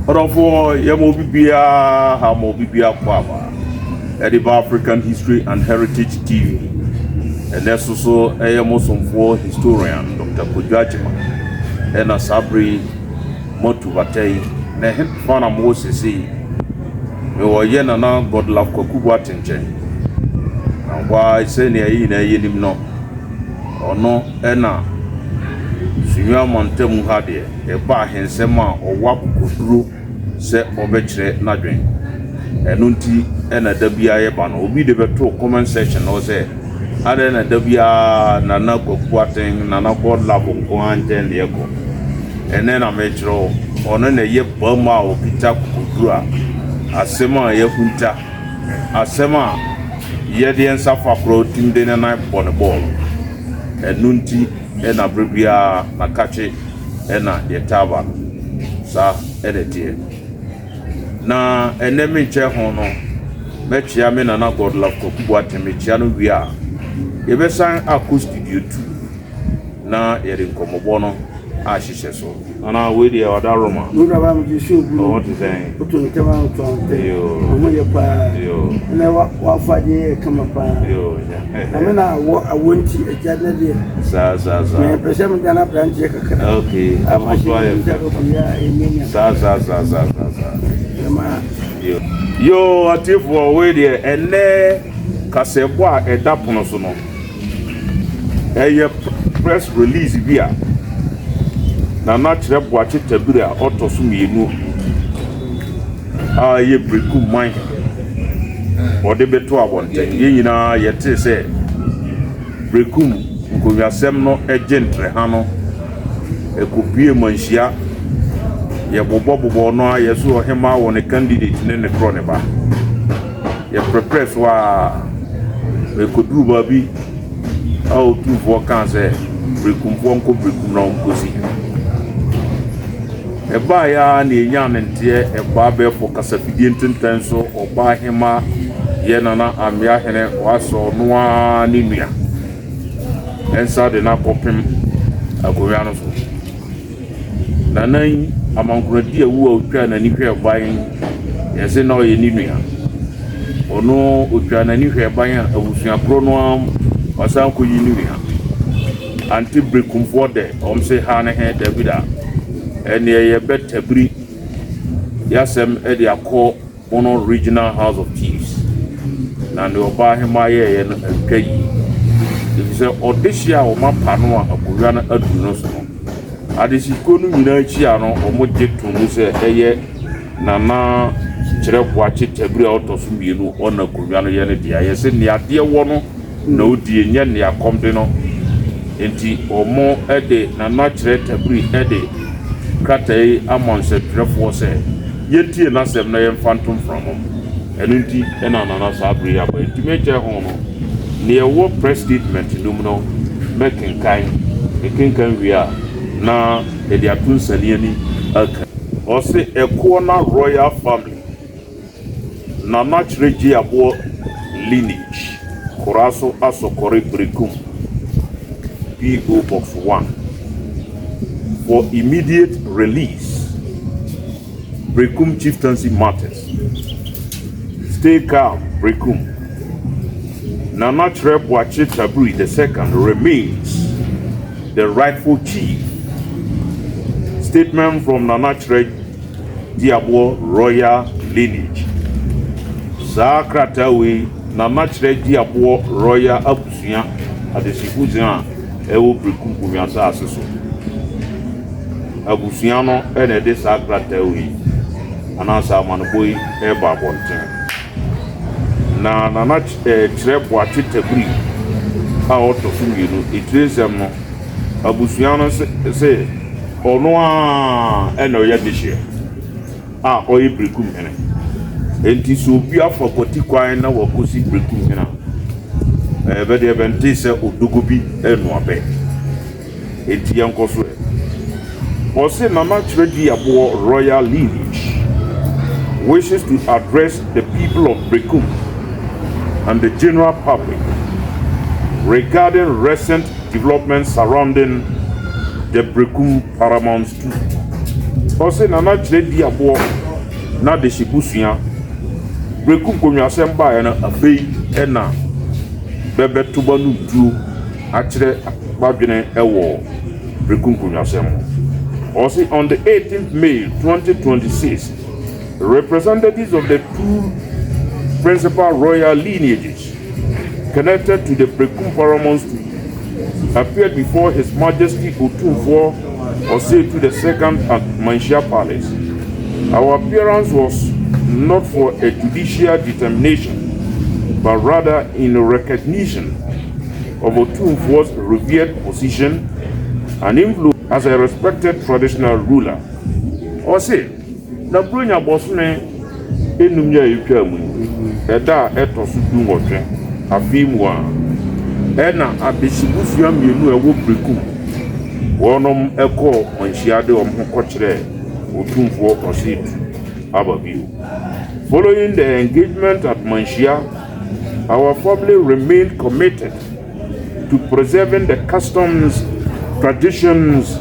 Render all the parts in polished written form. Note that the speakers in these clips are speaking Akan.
Ɔdɔfoɔ, yɛma obi biara ha, ma obi biara kɔ aba ɛde ba African History and Heritage TV. Ɛnɛ so so ɛyɛ mo somfoɔ historian Dr. Kojo Agyema ɛna saa bere yi moatu bata yi na ɛhe fa na mowɔ sesei. Mewɔ yɛ Nana Godlove Kwaku Boateng nkyɛn. Na hɔ ara sɛnea yɛn nyinaa yɛnim no, ɔno ɛna Sunyani mantam ha deɛ, ɛba ahensɛm a ɔwɔ akokoduro sɛ ɔbɛkyerɛ n'adwen. Ɛno nti ɛna da biara yɛba no. Obi de bɛto comment section hɔ sɛ adɛn na da biara Nana Kwaku Boateng, Nana Godlove nko ara nkyɛn deɛ kɔ. Ɛnɛ na mekyerɛ wo, ɔno na ɛyɛ bam a ɔkita akokoduro a asɛm a yɛahunta, asɛm a yɛde yɛn nsa fa korɔ tumi de ne nan bɔ ne bɔɔlo. Ɛno nti ɛna berɛ biara nakakye ɛna yɛtaa ba no. Saa ɛna ɛteɛ. Na ɛnɛ menkyɛ ho no, mɛkyea me Nana Godlove Kwaku Boateng. Mekyea no wie a, yɛbɛsan akɔ studio 2 na yɛde nkɔmmɔbɔ no ahyehyɛ so. Nana, wei deɛ ɔda Roma. Wura ba mi si obu. Ɔho te sɛn? Wotu ntɛm a wotu ntɛm. Yo. Ɔmo yɛ paa. Yo. Ɛnɛ wa wafa adeɛ yɛ kama paa. Yo. Na me na awɔ awɔ nti agya ne deɛ. Saa saa saa. Mɛ pɛ sɛ me da na aberanteɛ kakra. Okay. Ama Ɔmo so hyɛ ayɛ ne nsa fɛ. kɔkɔ yɛ a ɛnyɛ nya. Saa saa saa saa saa saa. Ɛma Yo. Yo, atiefoɔ, wei deɛ ɛnɛ kasɛbɔ a ɛda pono so no, ɛyɛ press release bi a Nana Kyerɛ Boakye Tabiri a ɔtɔ so mmienu a ɛyɛ Berekum man ɔde bɛto abɔnten. Yɛn nyinaa yɛtee sɛ Berekum nkonnwasɛm no gye ntrɛha no ɛkɔpue manhyia. Yɛbobɔbobɔ no a yɛso ɔhema wɔ ne candidate ne ne korɔ ne ba. Yɛprɛprɛ so a ɛkɔduru baabi a Otumfoɔ kaa sɛ Berekumfoɔ nkɔ Berekum na ɔnkɔsi hene. Ɛbaeɛ ara na yɛnyaa ne nteɛ ɛbaa abɛɛfo kasafidie ntentan so, ɔbaa hema yɛ Nana Amea hene wasɔ ɔno ara ne nua nsa de no akɔpem akonnwa no so. Nana yi, amankoradi awu a otwaa n'ani hwɛɛ ban, yɛse na ɔyɛ ne nua. Ɔno otwaa n'ani hwɛɛ ban a abusua korɔ no ara wasan akɔyi ne nua. Ante Berekumfoɔ dɛ, ɔm se ha ne he, dabi da. Ɛneɛ yɛbɛtabiri yɛasɛm de akɔ Bono Regional House of Chiefs. Na nea ɔbaa hemaa yɛeɛ no antwa yie. Ɛfiri sɛ ɔdehye a wɔapa no a akonnwa no aduru no so no, adehyekuo no nyinaa hyia no, wɔgye to mu sɛ ɛyɛ Nana Kyerɛ Boakye Tabiri a ɔtɔ so mmienu, ɔna akonnwa no yɛ ne dea. Yɛsɛ nea adeɛ wɔ no na odie, nyɛ nea kɔm de no. Nti wɔde Nana Kyerɛ Tabiri de krataa yi ama nsɛntwerɛfoɔ sɛ yɛntie n'asɛm na yɛmfa nto mframa mu. Ɛno nti ɛna Nana saa bere yi aba. Nti mekyɛ ho no, nea ɛwɔ press statement no mu no mɛkenkan. Mekenkan wie a, na yɛde ato nsani ani aka. Ɔse ɛkoɔ na royal family Nana Kyerɛ Gyeaboɔ lineage Koraso Asokore Berekum P.O. Box 1 for immediate release Berekum chieftaincy matters. Stay calm, Berekum. Nana Kyerɛ Boakye Tabiri the second remains the rightful chief. Statement from Nana Kyerɛ Gyeaboɔ royal lineage. Saa krataa wei, Nana Kyerɛ Gyeaboɔ royal abusua adehyebusua a ɛwɔ Berekum Nkonnwa asase so. Abusua no na ɛde saa krataa wei anaasɛ amanebɔ yi ɛreba abɔnten. Na Nana Kyerɛ Boakye Tabiri a ɔtɔ so mmienu, etire nsɛm no, abusua no se ɔno ara na ɔyɛ dehyeɛ a ɔyɛ Berekum hene. Enti sɛ obi afa kwati kwan na wakɔsi Berekum hene a, ɛbɛdeɛ bɛnte sɛ odogo bi renoa bɛ. Enti yɛnkɔ so ɛ. Ɔse Nana Kyerɛ Gyeaboɔ royal lineage wishes to address the people of Berekum and the general public regarding recent developments surrounding the Berekum Paramount Stool. Ɔse Nana kyerɛ di aboɔ na dehye busua Breku nkonwasɛm baeɛ no afei na bɛbɛto ba no tuo akyerɛ badwene wɔ Breku nkonwasɛm ho. Ɔse on the 18th May 2026, representatives of the two principal royal lineages connected to the Berekum Paramount Stool appeared before His Majesty Otumfuo Osei Tutu II at Manhyia Palace. Our appearance was not for a judicial determination, but rather in recognition of Otumfuo's revered position and influence as a respected traditional ruler. Ɔse, na Buronya bɔsome enum yi a etwaa mu yi, ɛda a ɛtɔ so 18 afe yi mu a, ɛna adehyebusua mmienu a ɛwɔ Berekum, wɔnom kɔɔ manhyia de wɔn ho kɔkyerɛɛ Otumfoɔ Osei Tutu aba bio. Following the engagement at Manhyia, our family remained committed to preserving the customs, traditions,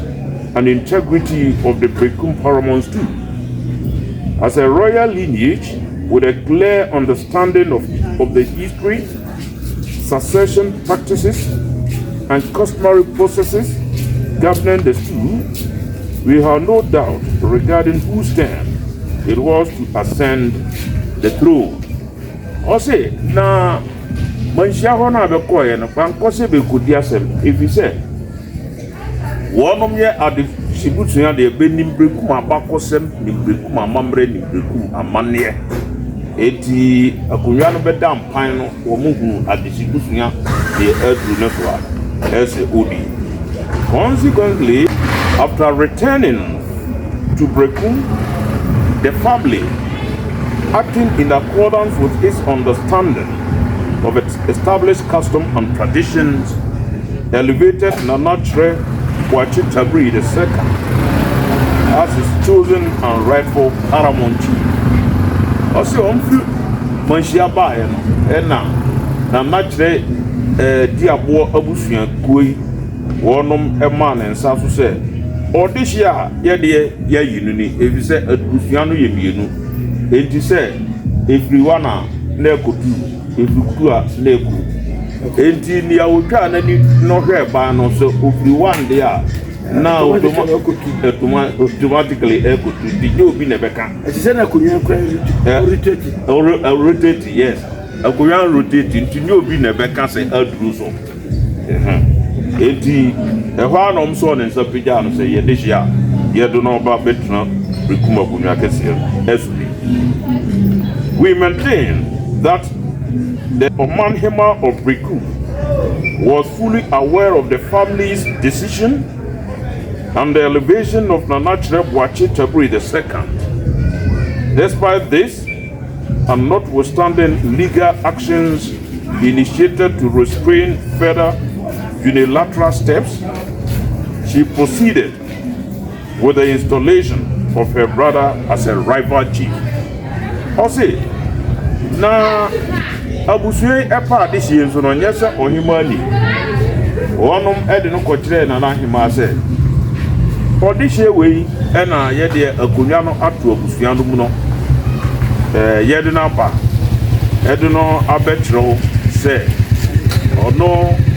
and integrity of the Berekum Paramount Stool. As a royal lineage with a clear understanding of the history, succession practices, and customary processes governing the stool, we have no doubt regarding whose turn it was to ascend the throne. Ɔse, na manhyia hɔ no a bɛkɔɔeɛ no, bankɔ sɛ bɛkɔdi asɛm, ɛfiri sɛ wɔnom yɛ adehyebusua deɛ bɛnim Berekum abakɔsɛm, nim Berekum amammerɛ, nim Berekum amanneɛ. Enti akonnwa no bɛda mpan no, wɔn hunu adehyebusua deɛ aduru ne so a ɛsɛ odi. Consequently, after returning to Berekum, the family, acting in accordance with its understanding of its established custom and traditions, elevated Nana Kyerɛ Boakye Tabiri II as his chosen and rightful paramount chief. Ɔse ɔmfiri manhyia baeɛ no, ɛna Nana Kyerɛ di aboɔ abusuakuo yi wɔnom maa ne nsa so sɛ ɔde hye a yɛdeɛ yɛayi no ni, ɛfiri sɛ abusua no yɛ mmienu. Enti sɛ ɛfiri hɔ na na ɛkɔtu, ɛfiri kutu a na ɛku. Enti nea otwaa n'ani no hwɛɛ ban no sɛ ofiri one deɛ a na automatically ɛkɔtu, nti nyɛ obi na ɛbɛka. Ɛte sɛ na akonnwa kora rotate. Rotate, yes, akonnwa rotate, nti nyɛ obi na ɛbɛka sɛ aduru so. Enti ɛhɔ a na ɔmo sɔɔ ne nsa pagyaa no sɛ yɛde hye a yɛde no ɔba bɛtena Berekum akonnwa kɛseɛ no ɛso bi. We maintain that the Omanhema of Berekum was fully aware of the family's decision and the elevation of Nana Kyerɛ Boakye Tabiri II. Despite this, and notwithstanding legal actions initiated to restrain further unilateral steps, she proceeded with the installation of her brother as a rival chief. Ɔse, na abusua yi ɛpa adehyeɛ nso no, nyɛ sɛ ɔhema ni. Wɔnom ɛde no kɔkyerɛɛ Nana Ahema sɛ ɔdehyeɛ wei ɛna yɛde akonnwa no ato abusua no mu no, yɛde no aba, ɛde no abɛkyerɛw sɛ ɔno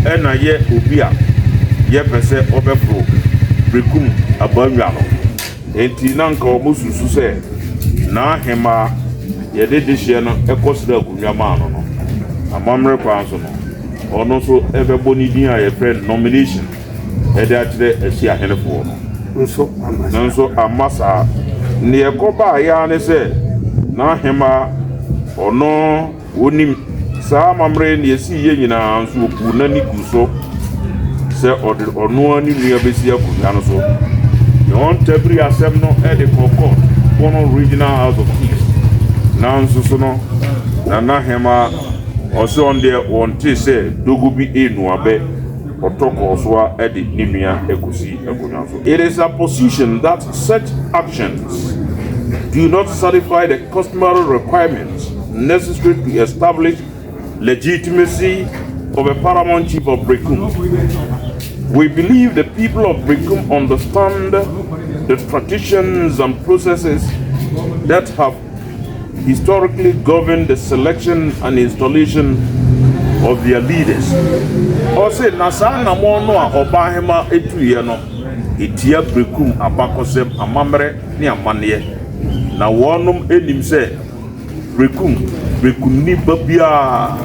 ɛna yɛ obi a yɛpɛ sɛ ɔbɛforo Berekum abannwa no. Enti na nka wɔn susu sɛ n'ahema yɛde dehyeɛ no ɛkɔsrɛ akonnwa maa no, amammerɛ kwan so no, ɔno nso ɛbɛbɔ ne din a yɛfrɛ no nomination ɛde akyerɛ asi ahenefoɔ no. Nso ama saa. Nanso amma saa. Nea ɛkɔbaa yɛ ara ne sɛ n'ahema ɔno onim saa amammerɛ ne esi yɛ nyinaa nso, obu n'ani gu so sɛ ɔde ɔno ara ne nua bɛsi akonnwa no so. Na wɔn tabiri asɛm no ɛde kɔ court, Bono Regional House of Chiefs. Nanso so no, Nana Hema ɔsɛ ɔn deɛ wɔnte sɛ dogo bi enu abɛ ɔtɔ kɔɔ so a ɛde ne nua ɛkɔsi akonnwa so. It is a position that such actions do not satisfy the customary requirements necessary to establish legitimacy of a paramount chief of Berekum. We believe the people of Berekum understand the traditions and processes that have historically governed the selection and installation of their leaders. Ɔse na saa anammɔn no a ɔbaahema tuiɛ no, ɛtia Berekum abakɔsɛm, amammerɛ ne amanneɛ. Na wɔnom nim sɛ Berekum, Berekumni ba biara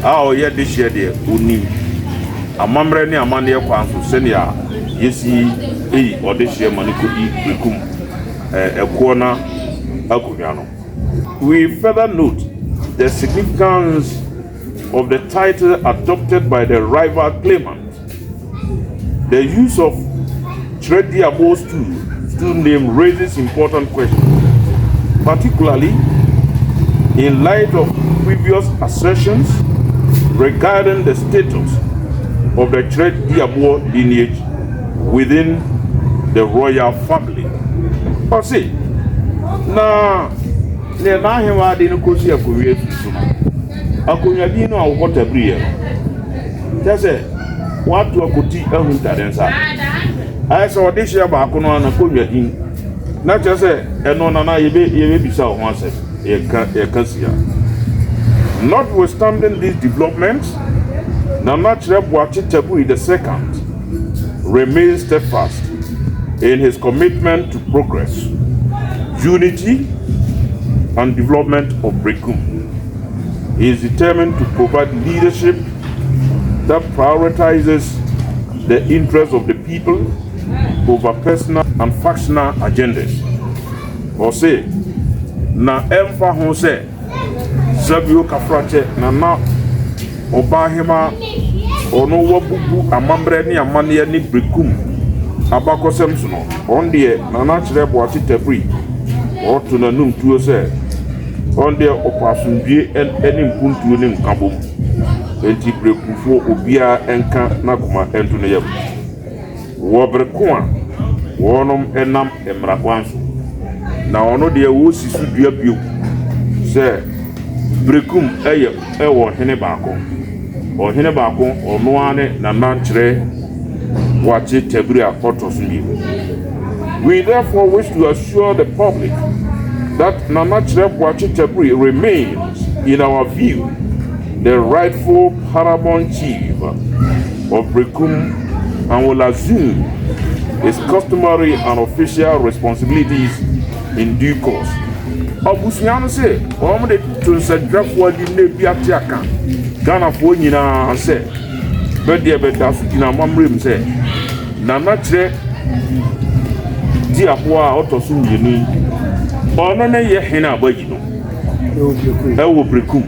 a ɔyɛ dehyeɛ deɛ, ɔnim amammerɛ ne amanneɛ kwan so sɛnea yɛsi yi ɔdehyeɛ ma no kɔdi Berekum ɛkoɔ no akonnwa no. We further note the significance of the title adopted by the rival claimant. The use of Kyerɛdiaboɔ stool name raises important questions, particularly in light of previous assertions regarding the status of the Kyerɛdiaboɔ lineage within the royal family. Ɔse, na nea n'ahemmaa de no kɔsi akonnwa firi so no, akonnwa din no a wɔkɔ tabiriiɛ no, kyerɛ sɛ wɔato akɔti ahu ntade nsa. Ayɛ sɛ ɔde hyɛ baako no ara n'akonnwa din. Na kyerɛ sɛ ɛno nana yɛbɛ yɛbɛbisa wo ho asɛm yɛka yɛka si ha. Notwithstanding these developments, Nana Kyerɛ Boakye Tabiri the second remains steadfast in his commitment to progress, unity, and development of Berekum. He is determined to provide leadership that prioritizes the interests of the people over personal and factional agendas. Ɔse, na ɛmfa ho sɛ Sabio Kafrakyɛ na na ɔbaahema ɔno wabubu amammerɛ ne amanneɛ ne Berekum abakɔsɛm so no, ɔno deɛ Nana Kyerɛ Boakye Tabiri ɔto n'anum tuo sɛ ɔno deɛ ɔpɛ asomdwie ne mpuntuo ne nkabom. Enti Berekumfoɔ obiara nka n'akoma nto ne yam. Wɔ bere ko a wɔnom nam mmara kwan so, na ɔno deɛ wɔsi so dua bio sɛ Berekum yɛ wɔ ɔhene baako. Ɔhene baako ɔno ara ne Nana Kyerɛ Boakye Tabiri a ɔtɔ so mmienu. We therefore wish to assure the public that Nana Kyerɛ Boakye Tabiri remains, in our view, the rightful paramount chief of Berekum and will assume his customary and official responsibilities in due course. Abusua no se wɔn de to nsɛntwerɛfoɔ anim na ebi ate aka Ghanafoɔ nyinaa sɛ bɛdeɛ bɛda so gyina amammerɛ mu sɛ Nana Kyerɛ di aboa a ɔtɔ so mmienu yi ɔno ne yɛ hene a bayi no ɛwɔ Berekum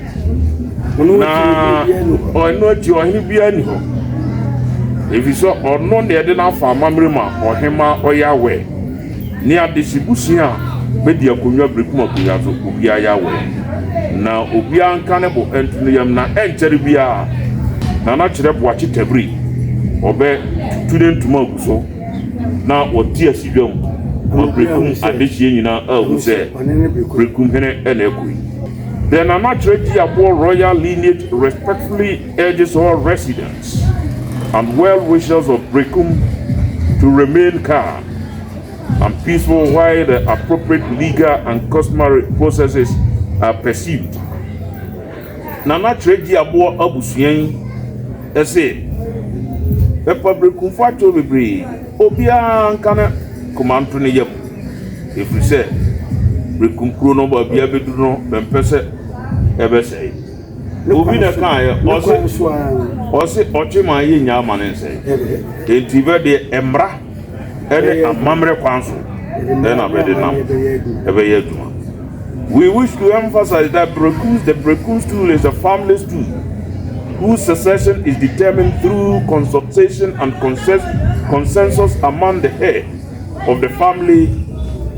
na ɔno akyi ɔhene biara ni hɔ ɛfiri sɛ ɔno na yɛde no afa amammerɛ mu a ɔhema ɔyɛ awɛ ne adehye busua a bɛdi akonnwa Berekum akonnwa so obiara yɛ awɛ na obiara nka ne bo nto no yam na ɛnkyɛre biara Nana Kyerɛ Boakye Tabiri ɔbɛ tutu ne ntoma agu so na wɔte asi dwam ma Berekum adehyeɛ nyinaa ahu sɛ Berekum hene ɛna ɛkɔ yi. The Nana Kyerɛ Diaboɔ royal lineage respectfully urges all residents and well-wishers of Berekum to remain calm and peaceful while the appropriate legal and customary processes are pursued. Nana Kyerɛ Diaboɔ abusua yi ɛsɛ bɛpa Berekumfo akyɛw bebree obiara nka ne koma nto ne yam ɛfiri sɛ Berekum kuro no baabi abɛduru no bɛmpɛ sɛ ɛbɛsɛe. Obi na kaeɛ ɔse ɔse ɔtwe ma yɛ nyaa ma ne nsɛe. Enti bɛ deɛ mmara ɛne amammerɛ kwan so ɛna bɛde nam ɛbɛyɛ adwuma. We wish to emphasize that Berekum, the Berekum stool is a family stool whose succession is determined through consultation and consensus among the head of the family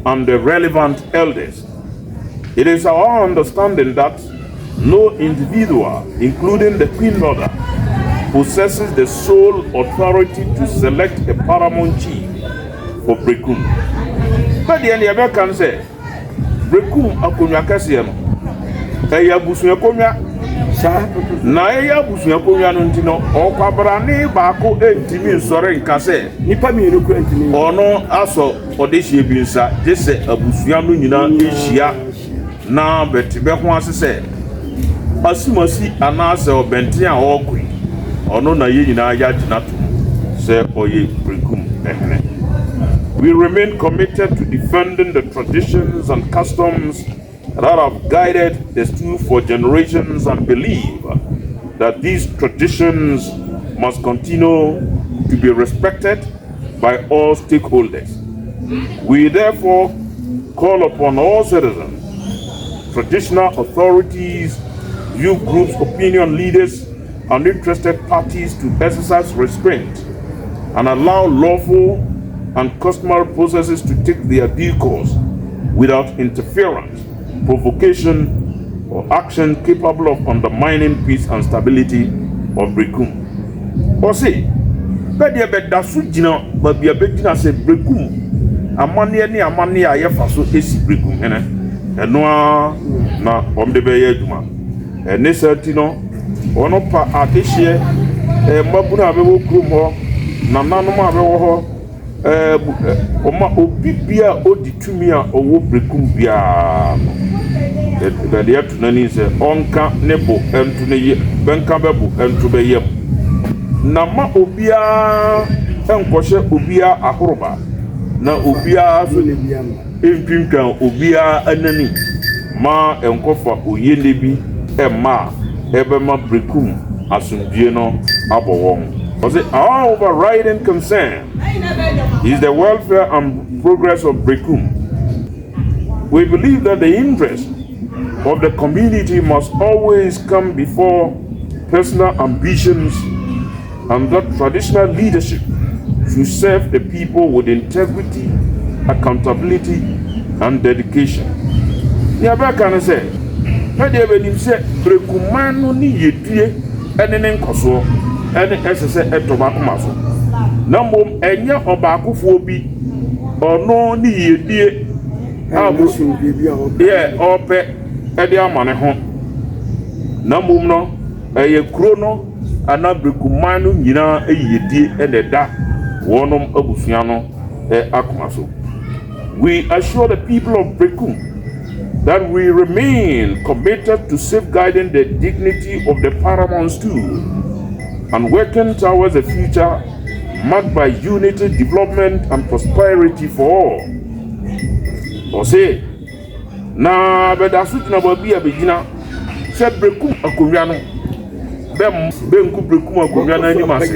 and the relevant elders. It is our understanding that no individual, including the Queen Mother, possesses the sole authority to select a paramount chief for Berekum. But the end of can say, Berekum akonnwa kɛseɛ no, ɛyɛ abusua akonnwa. Saa pɛpɛpɛ. Na ɛyɛ abusua akonnwa no nti no, ɔkwabrane baako ntumi nsɔre nka sɛ. Nnipa mmienu koraa ntumi. Ɔno asɔ ɔdehyeɛ bi nsa, gye sɛ abusua no nyinaa hyia na bɛte bɛ ho ase sɛ asimasi anaasɛ ɔbɛnten a ɔɔko yi, ɔno na yɛn nyinaa yɛagye no atom sɛ ɔyɛ Berekum hene. We remain committed to defending the traditions and customs that have guided the stool for generations and believe that these traditions must continue to be respected by all stakeholders. We therefore call upon all citizens, traditional authorities, youth groups, opinion leaders, and interested parties to exercise restraint and allow lawful and customary processes to take their due course without interference, provocation, or action capable of undermining peace and stability of Berekum. Ɔse, bɛdeɛ bɛda so gyina baabi a bɛgyina sɛ Berekum amanneɛ ne amanneɛ a yɛfa so si Berekum hene, ɛno ara na wɔde bɛyɛ adwuma. Ɛne saa nti no, wɔn pa adehyeɛ, mmabunu a bɛwɔ kurom hɔ, nananom a bɛwɔ hɔ, wɔma obi biara a ɔdi tumi a ɔwɔ Berekum biara no, bɛde ato n'anim sɛ ɔnka ne bo nto ne yam, bɛnka bɛ bo nto bɛ yam, na ma obiara nkɔhyɛ obiara ahoroba, na obiara nso ntwintwan obiara anani ma ɛnkɔfa oyenɛ bi mma a ɛbɛma Berekum asomdwie no abɔ wɔn. Ɔse, Our overriding concern is the welfare and progress of Berekum. We believe that the interest of the community must always come before personal ambitions and that traditional leadership should serve the people with integrity, accountability, and dedication. Nea bɛka ne sɛ, bɛdeɛ bɛnim sɛ Brekuman no ne yiedie ne ne nkɔsoɔ ne ɛsɛ sɛ ɛtɔ b'akoma so, na mmom ɛnyɛ ɔbaakofoɔ bi ɔno ne yiedie a yɛ ɔpɛ de ama ne ho, na mmom no ɛyɛ kuro no anaa Brekuman no nyinaa yiedie na ɛda wɔnom abusua no akoma so. We assure the people of Berekum that we remain committed to safeguarding the dignity of the paramount stool and working towards a future marked by unity, development, and prosperity for all. Ɔse, na bɛda so gyina baabi a bɛgyina sɛ Berekum akonnwa no bɛ bɛnku Berekum akonnwa no anim ase.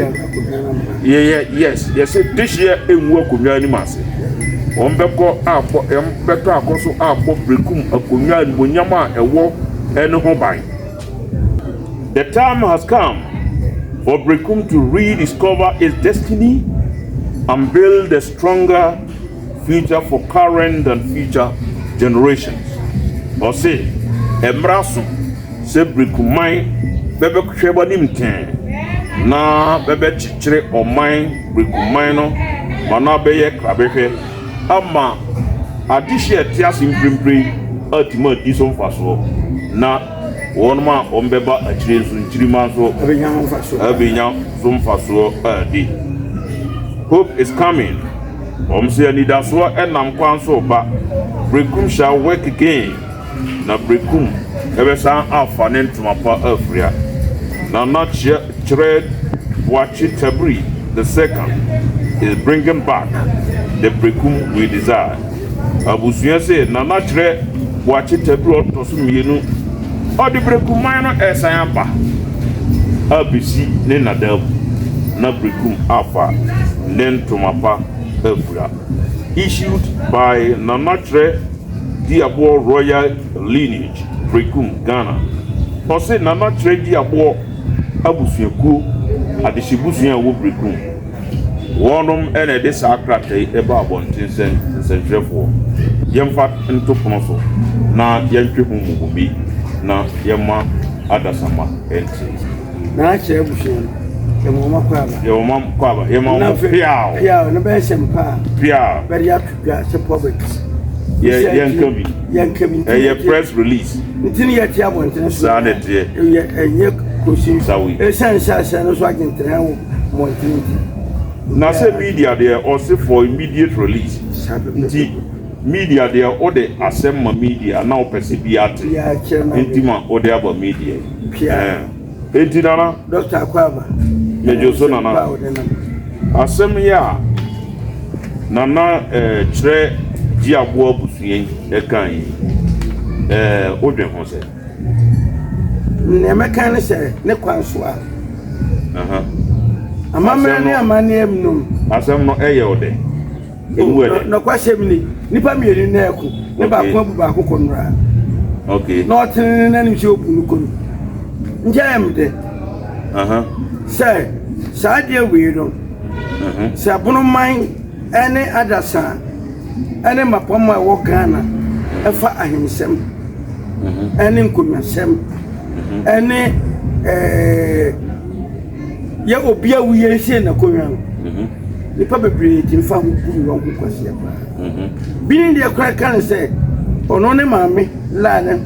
Yɛyɛ yes, yɛsɛ dehyeɛ ngu akonnwa anim ase. Wɔn bɛkɔ akɔ, wɔn bɛtɔ akɔ so abɔ Berekum akonnwa animonyam a ɛwɔ ɛne ho ban. The time has come for Berekum to rediscover its destiny and build a stronger future for current and future generations. Ɔse, mmerɛ so sɛ Brekuman bɛbɛhwɛ b'anim tɛn na bɛbɛkyekyere ɔman Brekuman no ma no abɛyɛ krabɛhwɛ ama adehye a ɛte ase mprempren atumi adi so mfasoɔ na wɔn a wɔn bɛba akyire nso nkyirima nso Abɛnya ho mfasoɔ. Abɛnya so mfasoɔ adi. Hope is coming. Wɔn sɛ anidasoɔ ɛnam kwan so ba. Brekum shall work again. Na Brekum ɛbɛsan afa ne ntoma pa afiria. Nana Kyerɛ Boakye Tabiri the second is bringing back the Brekum we desire. Abusua sɛ Nana Kyerɛ Boakye Tabiri ɔtɔ so mmienu ɔde Brekuman no ɛsan aba abɛsi ne nada mu na Brekum afa ne ntoma pa afira. Issued by Nana Kyerɛ Diaboɔ Royal Lineage, Brekum, Ghana. Ɔse Nana Kyerɛ Diaboɔ abusuakuo adehyebusua a ɛwɔ Brekum. Wɔnom na ɛde saa krataa yi ɛba abɔnten sɛ nsɛntwerɛfoɔ yɛmfa nto pono so na yɛntwe ho mmobɔmi na yɛma adasamma nte. Na akyerɛ abusua no, yɛma wɔn akɔ aba. Yɛwɔ ma kɔ aba, yɛma Na wɔn afei piaw piaw no bɛyɛ sɛm pa a piaw. Bɛde ato dwa sɛ public. Yɛ yɛnka bi. Yɛnka bi. Ɛyɛ press release. Nti ne yɛte abɔntene so. Saa na ɛteɛ. Ɛyɛ ɛnyɛ kosi. Sawi. Ɛsiane sɛ asɛm no so agyentere wɔ mmɔntene nti. Na sɛ media deɛ ɔse for immediate release. Saa pɛpɛpɛ. Nti media deɛ wode asɛm ma media na wopɛ sɛ bi ate. Biara kyerɛ no Nti ma wode aba media yi. Pia. Ɛɛ. Enti Nana. Doctor Akwaaba. Megye so Nana. Asɛm yi a Nana eh, kyerɛ gye aboa abusua yi ɛka yi, eh, wodwen ho sɛ? Nea mɛka ne sɛ ne kwan so a. Amammerɛ ne amanneɛ mu no. Asɛm no ɛyɛ wo dɛ? Emu ɛdɛ. Nɔkwasɛm ni, nnipa mmienu na ɛko, ne baako abu baako kɔnora. Okay. Na ɔtene ne nanim sɛ obu no kɔnu. Nti ɛyɛ me dɛ. Sɛ saa adeɛ wei no, sɛ abonoman ne adasa ne mmapɔmma a ɛwɔ Ghana ɛfa ahensɛm ne nkonnwasɛm ne ɛɛ yɛ obi a wuyɛ nsie n'akonnwa no mhm. nipa bebree ti nfa ho bu wɔn ho kwasia paa mhm. bi ne deɛ kora ka ne sɛ ɔno ne maame laa ne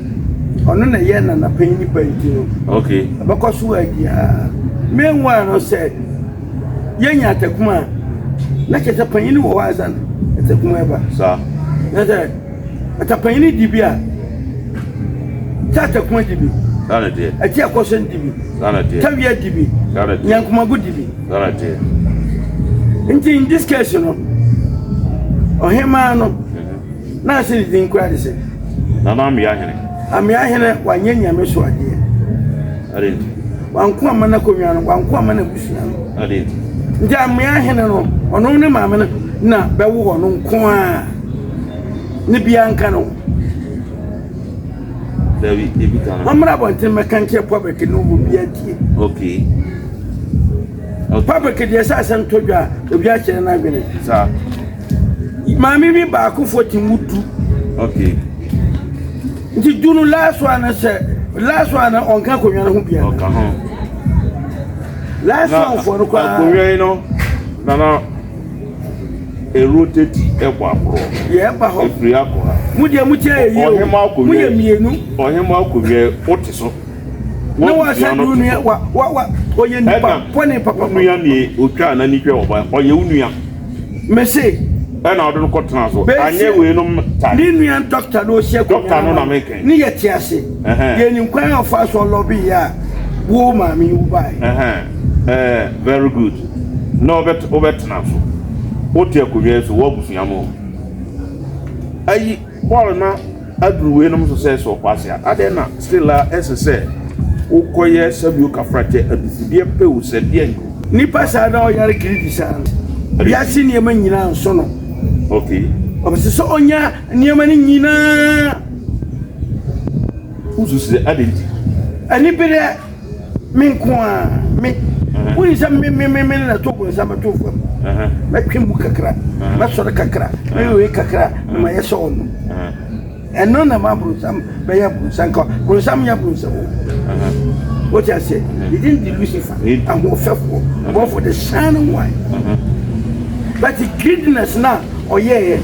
ɔno na ɛyɛ nana panyin nipa nti no ɛbɛkɔ so adi aa meanwhile no sɛ yɛnya atakum a na kyerɛ sɛ panyin wɔ hɔ ansa na atakum ɛba na sɛ Atapanyin di bi a, sɛ atakuma di bi. Ɛti akɔsɛn di bi. Tawia di bi. Nyankomago di bi. Nti in this case no, ɔhemaa no, mhm. na ase ne din kura de sɛ. Nana Amea Hene. Amea Hene wanyɛ nyame so adeɛ. Wanko ama n'akonnwa no, wanko ama n'abusua no. Nti Amea Hene no, ɔno ne maame no na bɛwo ɔno nko ara. Ne biara nka no. Dabi, ebi ka no. Ɔmmra abɔnten mmɛka nkyerɛ public no wɔ bi atie. Okay. Okay. Public deɛ sɛ asɛm tɔ dwa a, obi akyerɛ n'adwene. Saa. Maame bi baakofoɔ te mu du. Okay. Nti du no last one no sɛ last one no ɔnka akonnwa no ho biara. Ɔka ho. Last one foɔ no koraa. Akonnwa yi no nana eroteti ɛbɔ akorɔ. Yɛ ba hɔ. Efiri akɔ ha. Mo deɛ mo kyɛ yɛ yie o. Mo yɛ mmienu. Ɔhema akonnwa yi wote so. Na wasa du nua wa wa wa ɔyɛ nipa bɔne papa. Wo nua nie otwa n'ani hwɛ ɔba ɔyɛ wo nua. Mese. Ɛna ɔde no kɔtena so. Anyɛ weinom ta. Ne nua dɔkta no ɔhyɛ Dɔkta no na meka. Ne yɛ te ase. Yɛ nim kwan a ɔfa so ɔlɔbi yɛ a wo maame yi wo bae. Ɛɛ very good. Na ɔbɛ wobɛtena so. Wote akonnwa yi so wɔ abusua mu. Ayi bɔɔl na. Aduru weinom so sɛ sɛ ɔkwasea, adɛn na still a ɛsɛ sɛ wokɔyɛ sɛbio kafrakyɛ adufudeɛ pɛ o sɛ deɛn o. Nipa saa na ɔyare greedy saa no, wiase nneɛma nyinaa nso no. Okay. Ɔpɛ sɛ ɔnya nneɛma no nyinaa. Wosusu sɛ adɛn nti? Anibereɛ. Me nko ara, me. Wonim sɛ me me me me na to bonsam bɛto fam. Mɛtwe mu kakra, mɛsɔre kakra, mɛyɛ wei kakra, na mayɛ sɛ ɔno. Ɛno na ma bronsam bɛyɛ bronsam nka bronsam nyɛ bronsam o. Wote aseɛ? Ne din de Lucifer, ahoɔfɛfoɔ, bɔfo the shining one. But greediness na ɔyɛeɛ,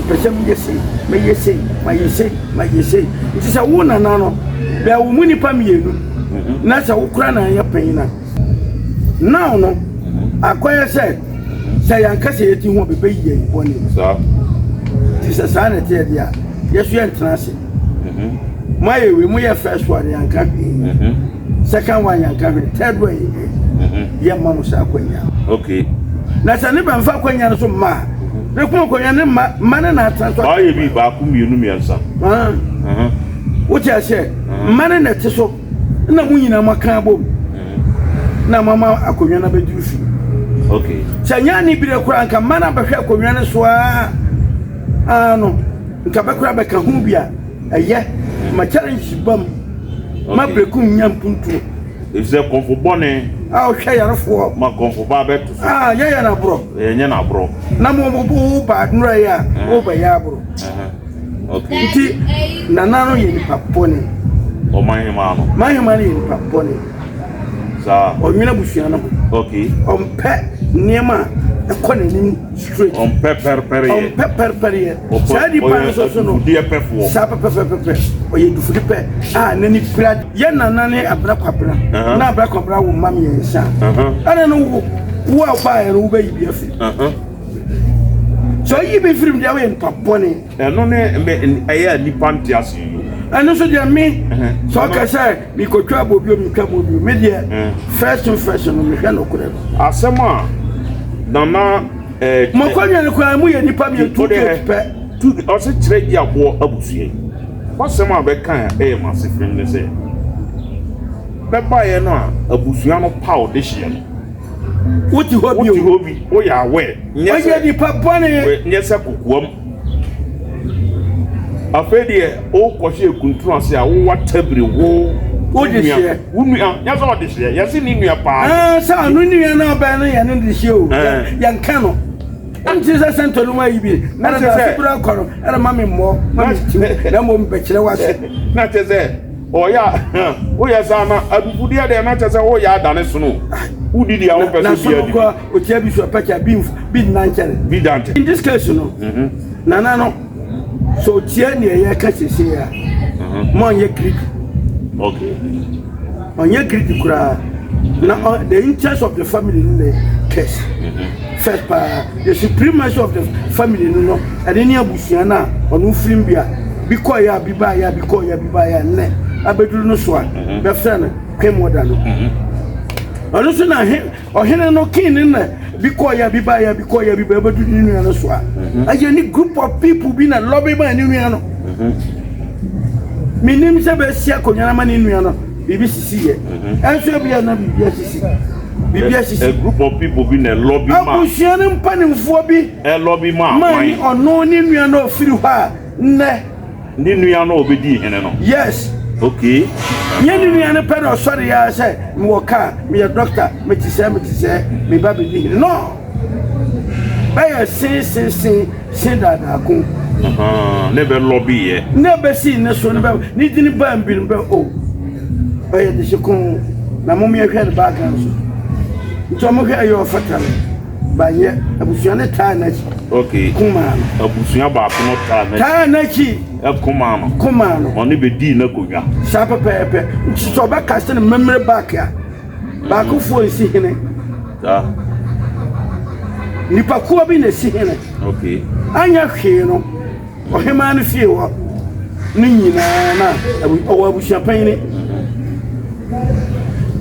pɛ sɛ meyɛ sei, mɛyɛ sei, mayɛ sei, mayɛ sei. Nti sɛ wo nana no, bɛɛ wo mu nipa mmienu, na sɛ wo kora na yɛ panyin a, now no, akɔyɛ sɛ, sɛ yɛanka sɛ yɛti ho a bɛbɛyi yɛn bɔne. Nti sɛ saa na ɛteɛ deɛ a, yɛ so yɛntena ase. Moayɛ wei, moyɛ first one, yɛanka hwee. Second one yɛnka hwee, third one yɛ yɛmma mo saa akwanya. Okay. Na sɛ ne bɛmfa akwanya no so mma a, ne ko akwanya ne mma mma ne na atena so. Ɔayɛ bi baako mmienu mmiɛnsa. Wote aseɛ? Mma ne na ɛte so na mo nyinaa mo aka abom na mama akonnwa no abɛduru fie. Okay. Sɛ nyɛ anibere koraa nka mma no abɛhwɛ akonnwa no so aa aa no nka bɛkora bɛka ho bi a ɛyɛ ma challenge ba mu ma brekum nya mpuntuo. Efisɛ kɔmfo bɔne. A ɔhwɛ yarefoɔ. Ma kɔmfo ba bɛto so. A yɛyɛ no aborɔ. Yɛnyɛ no aborɔ. Na mo wo ba nnora yi a wo bɛyɛ aborɔ. Okay. Nti nana no yɛ nipa bɔne. Ɔman hemaa no. Man hemaa no yɛ nipa bɔne. Saa. Ɔnwene abusua no ho. Okay. Ɔmpɛ nneɛma a ɛkɔ n'anim. straight. Ɔmpɛ pɛrepɛreyɛ. Ɔmpɛ pɛrepɛreyɛ. Saa nipa no nso so no. Ɔyɛ pɛfoɔ. Saa pɛpɛpɛpɛ. Ɔyɛ dufudi pɛ a n'ani pira. Yɛ nana ne Abena Kwabena. Na Abena Kwabena wo mma mmiɛnsa. Ɛna no wo wo a ɔbaeɛ no wobɛyi bi afiri. Sɛ ɔyi bi firi mu deɛ woyɛ nipa bɔne. Ɛno ne me ɛyɛ a nipa nte ase yi. Ɛno nso deɛ me sɛ ɔka sɛ mekɔtwa abɔ bio metwa bɔ bio me deɛ first thing first no mehwɛ nokorɛ no. Asɛm a Nana ɛɛ. Mɔkɔnwɛn no koraa mu yɛ nipa mmienu two gate pɛ. Two ɔsɛ kyerɛ gye aboɔ abusua yi. W'asɛm a bɛka a ɛyɛ m'asefem ne sɛ bɛbaeɛ no a abusua no paw dehyeɛ no. Wote hɔ bi o. Wote hɔ bi woyɛ aware. Ɔyɛ nipa bɔne. Nyɛ sɛ kokoam. Afei deɛ wokɔhyɛ ekuntunu ase a wowa tabiri wo. Wo de hyeɛ. Wo nua nyɛ sɛ ɔde hyeɛ yɛse ne nua paa. Ɛɛ sɛ ɔno nua no ɔbɛn no yɛ ne de hyeɛ o. Yɛn ka no. Nti sɛ sɛntɔ no mu ayi bi. Ɛna sɛ sɛ bere akɔ no ɛna ma me mmɔ ma me tiw na mmom bɛkyerɛ w'ase. Na kyɛ sɛ ɔyɛ a woyɛ saa na abufudeɛ deɛ na kyɛ sɛ woyɛ adane sono. Wodi deɛ wopɛ sɛ bia di bi. Otia bi so ɛpɛkyɛ bi nf bi nna nkyɛn. Bi da nkyɛn. In this case no, mm-hmm. nana no, so otia nea yɛka sese a, mm-hmm. ma ɔnyɛ greedy. Okay. Ɔnyɛ greedy koraa. Na uh, the interest of the family no na curse. Mm-hmm. First paa, the supremacy of the family no no, ɛne ne abusua no a ɔno firim bi a, bi kɔɔyɛ a bi baayɛ a bi kɔɔyɛ a bi baayɛ a nnɛ abɛduru no so a, bɛfrɛ no queen mother no. Ɔno nso na he Ɔhene no king no na bi kɔɔ ya bi ba ya bi kɔɔ ya bi ba ɛbɛdu ne nua no so a mhm. ɛyɛ ne group of people bi na lɔbi ma ne nua no mhm. menim sɛ bɛsi akonnwa no ama ne nua no biribi sisi yɛ mhm. ɛnso ebi a na biribi asisi biribi asisi. A group of people bi na lɔbi ma. Abusua no mpanimfoɔ bi. Ɛlɔbi ma maa ne ɔno ne nua no ɔfiri hɔ a nnɛ. Ne nua no a ɔbɛdii hene no. Yes. Okay. Nyɛ ne nua no pɛ na ɔsɔre ya sɛ mewɔ kaa, meyɛ dɔkta, mete sɛ, mete sɛ, me ba bɛdi hene. No. Bɛyɛ sen sen sen sen daadaako. Ne bɛ lɔbi yɛ. Ne bɛsi ne so ne bɛ ne dini baa bi no bɛ o. Oh. Ɔyɛ dehye ko na mom yɛhwɛ ne background so. Nti ɔmo hwɛ ɛyɛ ɔfata no. Banyɛ abusua no taa n'akyi. Okay. Kumaa no. Abusua baako no taa n'akyi. Taa n'akyi. Ɛkumaa no. Kumaa no. Ɔne bɛdii n'akonnwa. Saa pɛpɛɛpɛ. Nti sɛ ɔbɛka sɛ no mmemmere back a, baakofoɔ nsi hene. Saa. Nipakuo bi na esi hene. Okay. Anyɛ hwee no. Ɔhemaa no fie hɔ no nyinaa na ɔwɔ abusuapanyin.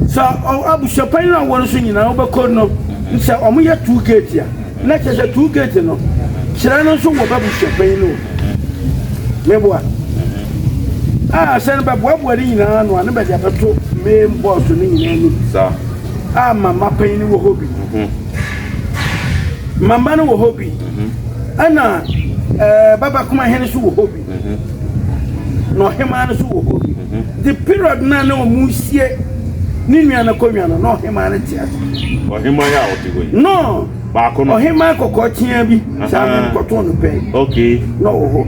Sɛ abusuapanyin a ɔwɔ no so nyinaa wobɛkɔ no, sɛ wɔyɛ two gate a, na kyerɛ sɛ two gate no, kyerɛ no nso wɔ b'abusuapanyin no. Meboa. A sɛ no bɛboaboa ne nyinaa ano a, ne bɛde abɛto main boss no nyinaa anim. A mama panyin wɔ hɔ bi. Mama no wɔ hɔ bi. Ɛna ɛɛ Baba Kumahene nso wɔ hɔ bi. Na ɔhemaa no nso wɔ hɔ bi. The period na na wɔn sie ne nua no akonnwa no na ɔhemaa no te ase. Ɔhemaa yi a ɔte hɔ yi. No. Baako no. Ɔhemaa kɔkɔɔ tea bi. Saa mi kɔtɔn no pɛn. Okay. Na ɔwɔ hɔ.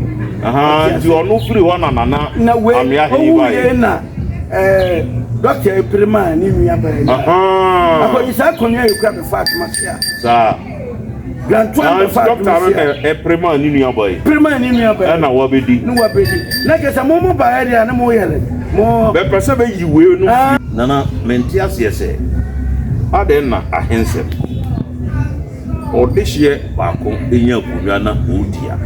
Nti ɔno firi hɔ na nana. Na wei Amea hene owu baeɛ. yɛ na ɛɛ dɔkta epere maa ne nua baa yi. Akɔnyi saa akonnwa yi kura bɛfa atoma se a. Saa. Grantoa Na bɛfa dɔkta atoma no se a. na ɛpere maa ne nua baa yi. Pere maa ne nua baa yi. Ɛna wabɛdi. Ne wabɛdi. Na kyerɛ sɛ mo mo baeɛ deɛ a ne mo yɛ ne mo. Bɛpɛ sɛ bɛyi wei no firi. Nana, mente aseɛ sɛ adɛn na ahensɛm ɔdehyeɛ baako nya akonnwa na ɔredi a,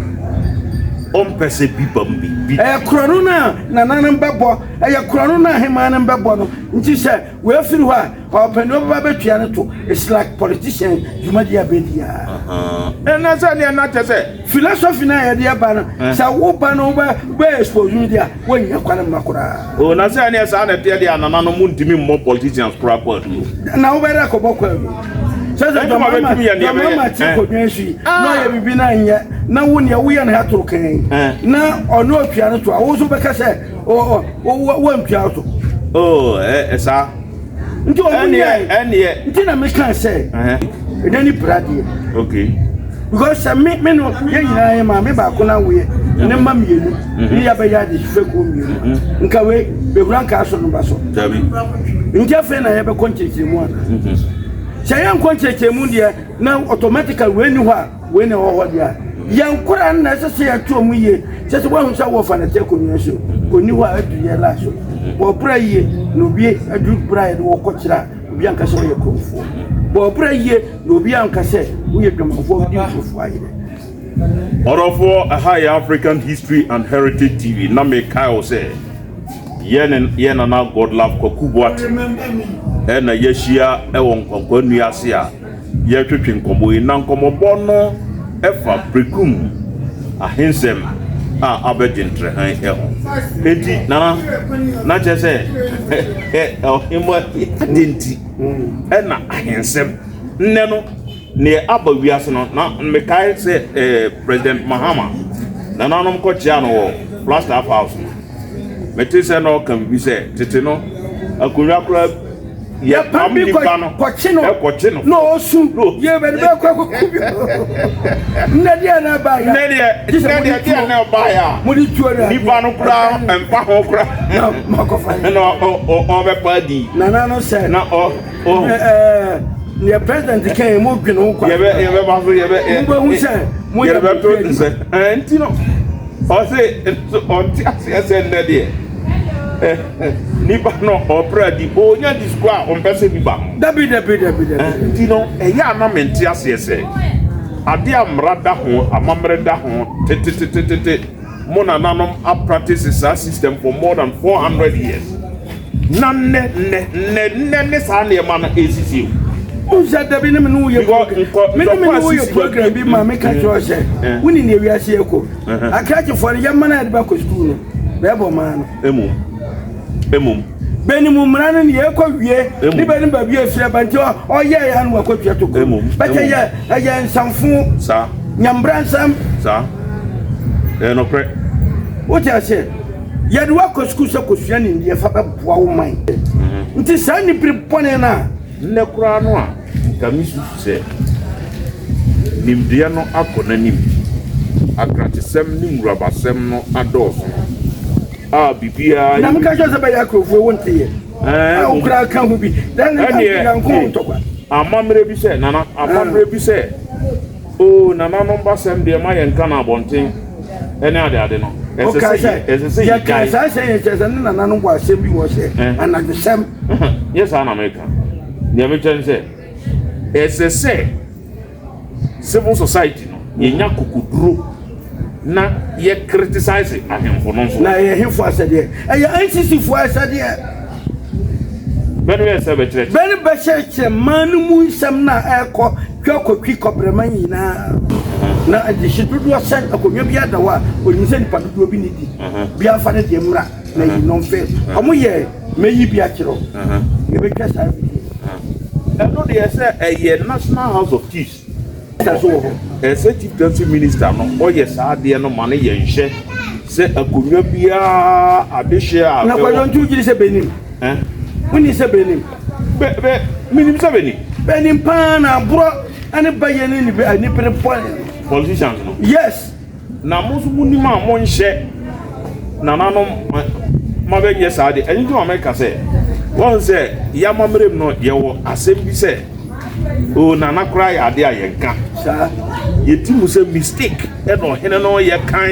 ɔmpɛ sɛ bi bam bi, bi. Ɛyɛ korɔno no a nananom bɛbɔ, ɛyɛ korɔno no a ahemaa no bɛbɔ no nti sɛ wei firi hɔ a, ɔpɛ nea ɔbɛba abɛtua no to. It's like politician dwumadi a bɛdi a. Ɛnna sɛ neɛ na kyɛ sɛ. Philosophy no a yɛde ɛba no, sɛ wo ba no wobɛ wobɛ expose no deɛ a, woannya kwan mma koraa. Oh, na sɛ ɛneɛ saa na ɛteɛ deɛ a nananom montumi mmɔ politicians koraa kwaadu. Na wobɛdɛ akɔbɔ kwaadu. Sɛ sɛ Ɛnti ma bɛtumi yɛ neɛ John Mahama bɛyɛ. te akonnwa so yi, na ɔyɛ biribi na anyɛ, na wo neɛ woyɛ no hatoro kan yi, na ɔno atua no to a, wo nso wobɛka sɛ wantua so. Oh, ɛ saa. Nti ɔmo nyɛ. Ɛneɛ. Nti na meka sɛ, ɛdɛ ni pradeɛ. Okay. Because sɛ me me no yɛn nyinaa yɛ maame baako na woyɛ ne mma mmienu ne yɛabɛyɛ adesufɛkuo mmienu nka wei bɛhura nka aso no ba so. Dabi. Nti afei na yɛbɛkɔ nkyerɛkyerɛmu ana? Sɛ yɛnkɔ nkyerɛkyerɛmu deɛ na automatically wei ni hɔ a. Wei na ɛwɔ hɔ deɛ a, yɛn nkwadaa no na ɛsɛ sɛ yɛto wɔn yie. Kyɛ sɛ woahu sɛ wɔfa no te akonnwa so, ɔnni hɔ a adu yɛn la so. Bɔ bra yie na obi adu bra yɛde wɔkɔ kyerɛ a, obi anka sɛ woyɛ korɔmfoɔ. Bɔ bra yie na obi anka sɛ woyɛ dwamanfoɔ, wodi nkurɔfoɔ ayerɛ. Ɔdɔfoɔ, ɛha yɛ African History and Heritage TV na mekae wo sɛ yɛne yɛn nana Godlove Kwaku Boateng ɛna yɛahyia ɛwɔ Nkwankwa nnua ase a yɛretwetwe nkɔmmɔ yi, na nkɔmmɔbɔ no fa Berekum ahensɛm a abɛgye ntrɛhan ho. Enti, Nana, na kyerɛ sɛ ɔhemmaa yi adɛn nti na ahensɛm nnɛ no neɛ aba wiase no, na mekae sɛ eh, President Mahama nananom kɔkyea no wɔ Flagstaff House no, mete sɛ na ɔka biribi sɛ tete no akonnwa koraa yɛpam bi nipa no kɔkye no ɛkɔkye no na ɔsu yɛ bɛ ne bɛ kɔ akɔku bi nnɛ deɛ na ɛba ya nnɛ deɛ nnɛ deɛ deɛ na ɛba ya mo de tuo na nipa no koraa mfa ho koraa na makɔfa na ɔbɛpa di nana no sɛ na ɔ ɔ ɛɛ neɛ president kan yɛ mo dwene ho kwa yɛbɛ yɛbɛba so yɛbɛ mo bɛhu sɛ mo yɛ yɛbɛto nsɛ ɛɛ nti no ɔse ɔnte aseɛ sɛ nnɛ deɛ Nipa no ɔpra adi, ɔnya di sukuu a ɔmpɛ sɛ bi ba ho. Dabi dabi dabi dabi. Nti no ɛyɛ a na mente aseɛ sɛ adeɛ a mmara da ho, amammerɛ da ho tetetetete, mo nananom apratese saa system for more than 400 years, na nnɛ nnɛ nnɛ nnɛ ne saa nneɛma no ɛresisi o. Wohu sɛ dabi ne me ne wo yɛ program, me ne me ne wo yɛ program bi ma meka kyerɛ wo sɛ wone nea wiase yɛ kɔ. Akrakyefoɔ no yɛma no a yɛde bɛkɔ sukuu no bɛɛbɔ maa no. Mmom, mmom. Bɛnim mmara no ne yɛkɔ wie ne bɛnim baabi a ɛfiri aba nti ɔyɛ yɛ ano wakɔtua to kuro. Bɛkyɛ yɛ ɛyɛ nsamfo. Saa. Nyambra nsɛm. Saa. Ɛyɛ nokorɛ. Wote aseɛ? Yɛde wakɔ sukuu sɛ kɔsua nimdeɛ fa bɛboa wo man. Nti saa nibere bɔne no a. Nnɛ koraa no a, nka misusu sɛ nimdeɛ no akɔ n'anim, akrakyesɛm ne nwurabasɛm no adɔɔso no, a biribiara Na meka kyerɛ sɛ bɛyɛ akurɔfoɔ wo nteyɛ a wo koraa ka ho bi dɛn ne Ɛnneɛ, nyanko ho ntɔkwa. Amammerɛ bi sɛ, Nana, amammerɛ bi sɛ, oo, nananom basɛm deɛ ma yɛnka no abɔnten ne adeade no, ɛsɛ Ɔkae sɛ sɛ, ɛsɛ sɛ yɛkae yɛgyae. saa sɛ yɛkyerɛ sɛ ne nananom wɔ asɛm bi wɔ sɛ anadwosɛm. Nyɛ saa na meka. Nea mekyerɛ ne sɛ, ɛsɛ sɛ civil society no yɛnya akokoduro na yɛ criticize ahemfo no nso. Na ɛyɛ hefo asɛdeɛ? Ɛyɛ NCC foɔ asɛdeɛ. Bɛ no yɛ sɛ bɛkyerɛkyerɛ. Bɛ no bɛkyerɛkyerɛ man no mu nsɛm no a ɛrekɔ twa kɔtwi kɔbrɛma nyinaa. Na adehye dodoɔ sɛ akonnwa bi ada hɔ a, ɔnim sɛ nipa dodoɔ bi ne di. Biara mfa ne deɛ mmra na yi nɔmfe. Wɔn yɛ mɛyi bi akyerɛ wo. Yɛbɛtwa saa video. Ɛno deɛ sɛ ɛyɛ National House of Chiefs. Minister nso wɔ hɔ. Ɛsɛ Chieftaincy Minister no ɔyɛ saa adeɛ no ma no yɛ nhyɛ sɛ akonnwa biara adehyeɛ a. Na Kwadwo nti wogye di sɛ bɛnim? Wonni sɛ bɛnim? Bɛ bɛ menim sɛ bɛnim. Bɛnim paa na aborɔ ne bayɛ ne anibere bɔne no. Politicians no. Yes. Na mo nso monim a monhyɛ nananom ma bɛnyɛ saa deɛ. Ɛno nti ma meka sɛ, wɔn sɛ yɛn amammerɛ mu no yɛwɔ asɛm bi sɛ, o nana koraa yɛ adeɛ a yɛnka. Saa. Yɛti mu sɛ mistake ɛna ɔhene no yɛ kan.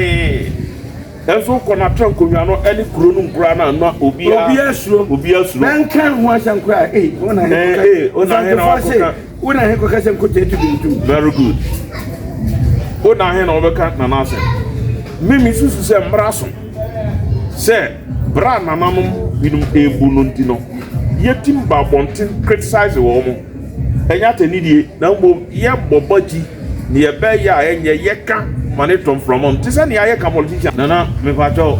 Ɛnso wokɔ no atra nkonnwa no ɛne kuro no koraa no na obiara obiara suro. Obiara suro. Bɛnka ho asɛm koraa ee wɔn na Eh, eh, wo na he na wakɔka. Wo na he kɔka sɛ nkotɛ tu bi ntum. Very good. Wo na he na wɔbɛka nana asɛm. Me me susu sɛ mmara so sɛ bere a nananom binom ebu no nti no yɛtim ba abɔnten criticize wɔn mo. Ɛnyɛ atɛnidie na mmom yɛbɔ bakyi ne yɛbɛyɛ a ɛnyɛ yɛka ma ne tɔ mframa mu te sɛ nea yɛka politician. Nana mepakyɛw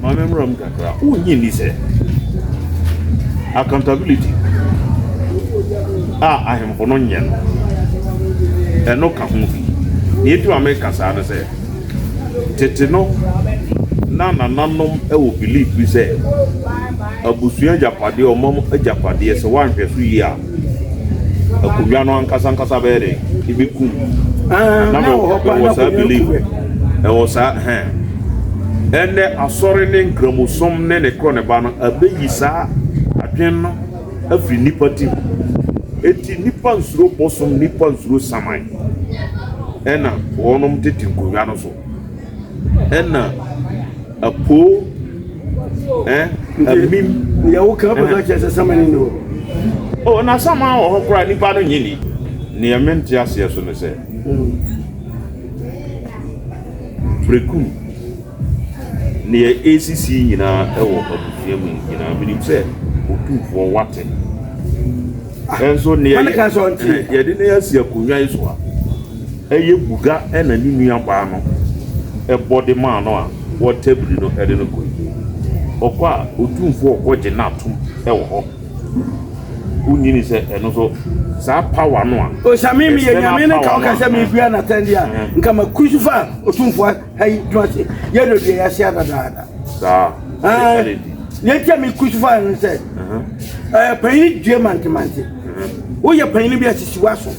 ma me mmra mu kakra. Wonnye nni sɛ accountability a ahemfo no nyɛ no, ɛno ka ho bi? Nea enti ma meka saa ne sɛ, tete no na nananom wɔ belief bi sɛ abusua agyapadeɛ, ɔman agyapadeɛ, sɛ woanhwɛ so yie a, akonnwa no ankasa ankasa bɛyɛ dɛn? Ebekum. Ah, Na na wɔ hɔ paa mewɔ na saa akonnwa belief. ku bɛ. Ɛwɔ saa hɛn. Ɛnnɛ asɔre ne nkramosom ne ne korɔ ne ba no abeyi saa adwene no afiri nnipa tirim. Enti nnipa nsuro bosom, nnipa nsuro saman. Ɛna wɔnom tete nkonnwa no so. Ɛna apoo ɛ amim. Nea woka wopɛ sɛ ɔkyerɛ sɛ saman nni hɔ. Oh, na saman wɔ hɔ koraa nipa no nye ni. Nea mente aseɛ so ne sɛ, Prekum, nea ɛresisi nyinaa wɔ abusua mu nyinaa, menim sɛ Otumfoɔ wate. Nso nea yɛde no asi akonnwa yi so a, ɛyɛ Buga na ne nuabaa no bɔ de maa no a wɔtabiri no de no kɔ yi. Ɔkɔ a, Otumfoɔ kɔgye no atom wɔ hɔ. Wonnye ni sɛ ɛno nso saa power no a. Osame meyɛ nyame no ka woka sɛ mebua no atɛn deɛ a, nka ma crucify Otumfoɔ ha yi tena ase yɛ dɔ dua yɛase adadaada. Saa. Ɛɛ nea nti a me crucify no sɛ ɛɛ panyin dua mantemante. Woyɛ panyin bi asisi w'aso.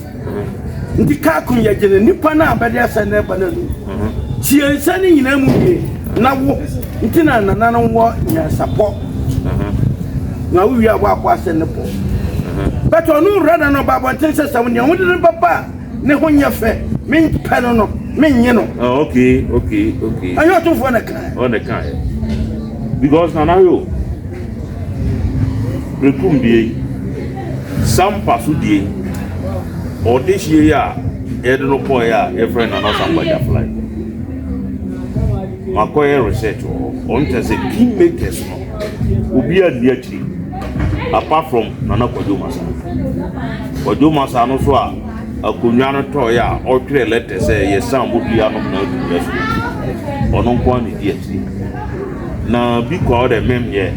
Nti kaa kum yɛ gyina nipa no a bɛde asɛ no ɛba no anum. Tie nsa no nyinaa mu wie na wo nti na nana no wɔ nyansapɔ. Na wo wie a woakɔ asɛ ne pɔ. But ɔno wura na no ɔba abɔnten sɛ sɛ nea wode no bɛba a ne ho nyɛ fɛ mempɛ no no mennye no. Oh, okay, okay, okay. Ɛnyɛ ɔtomfoɔ na kae. Ɔna kae. Because nana yo. Berekum deɛ yi, Sampa so deɛ yi, ɔdehyeɛ yi a yɛde no kɔeɛ a yɛfrɛ no Nana Sampa Gyafla yi, makɔyɛ research wɔ hɔ. Ɔno kyerɛ sɛ king makers no, obiara nni akyiri apart from Nana Kwadwo Masa. Kwadwo Masa no so a akonnwa no tɔeɛ a ɔtwerɛ lɛtɛ sɛ yɛsan bodua nom na akonnwa so. Ɔno nko ara na ɛdi akyiri. Na bi kɔ ɔdɛ mem yɛ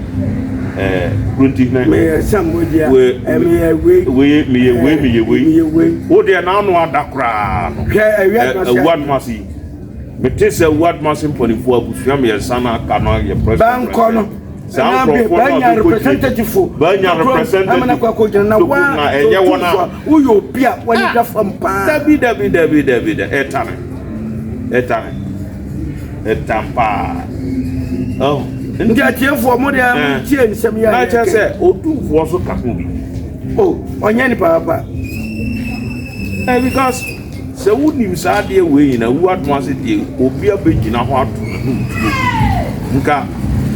ɛɛ kurunti hene. Meyɛ samodua. We meyɛ wei. Wei meyɛ wei meyɛ wei. Meyɛ wei. Wo deɛ n'ano ada koraa no. Hwɛ awia adumase. Awua adumase yi. Mete sɛ awua adumase mpanimfoɔ abusua mmiɛnsa na aka no yɛ press conference. Bankɔ no. Saa nkurɔfoɔ no a bɛnya representative. Bɛnya representative. Amana kɔ akɔgyina na wa. Na ɛnyɛ wɔn a. Woyɛ obi a wɔne da fam paa. Dabi dabi dabi dabi dabi ɛtane ɛtane. Ɛtam paa. Oh. Nti atiefoɔ mo deɛ mo tie nsɛm yi a Na kyerɛ sɛ otumfoɔ so ka ho bi. Oh, ɔnyɛ nipa papa. Eh, because sɛ wonim saa adeɛ wei nyina wu adom ase deɛ obi abɛgyina hɔ ato n'anom tuo nka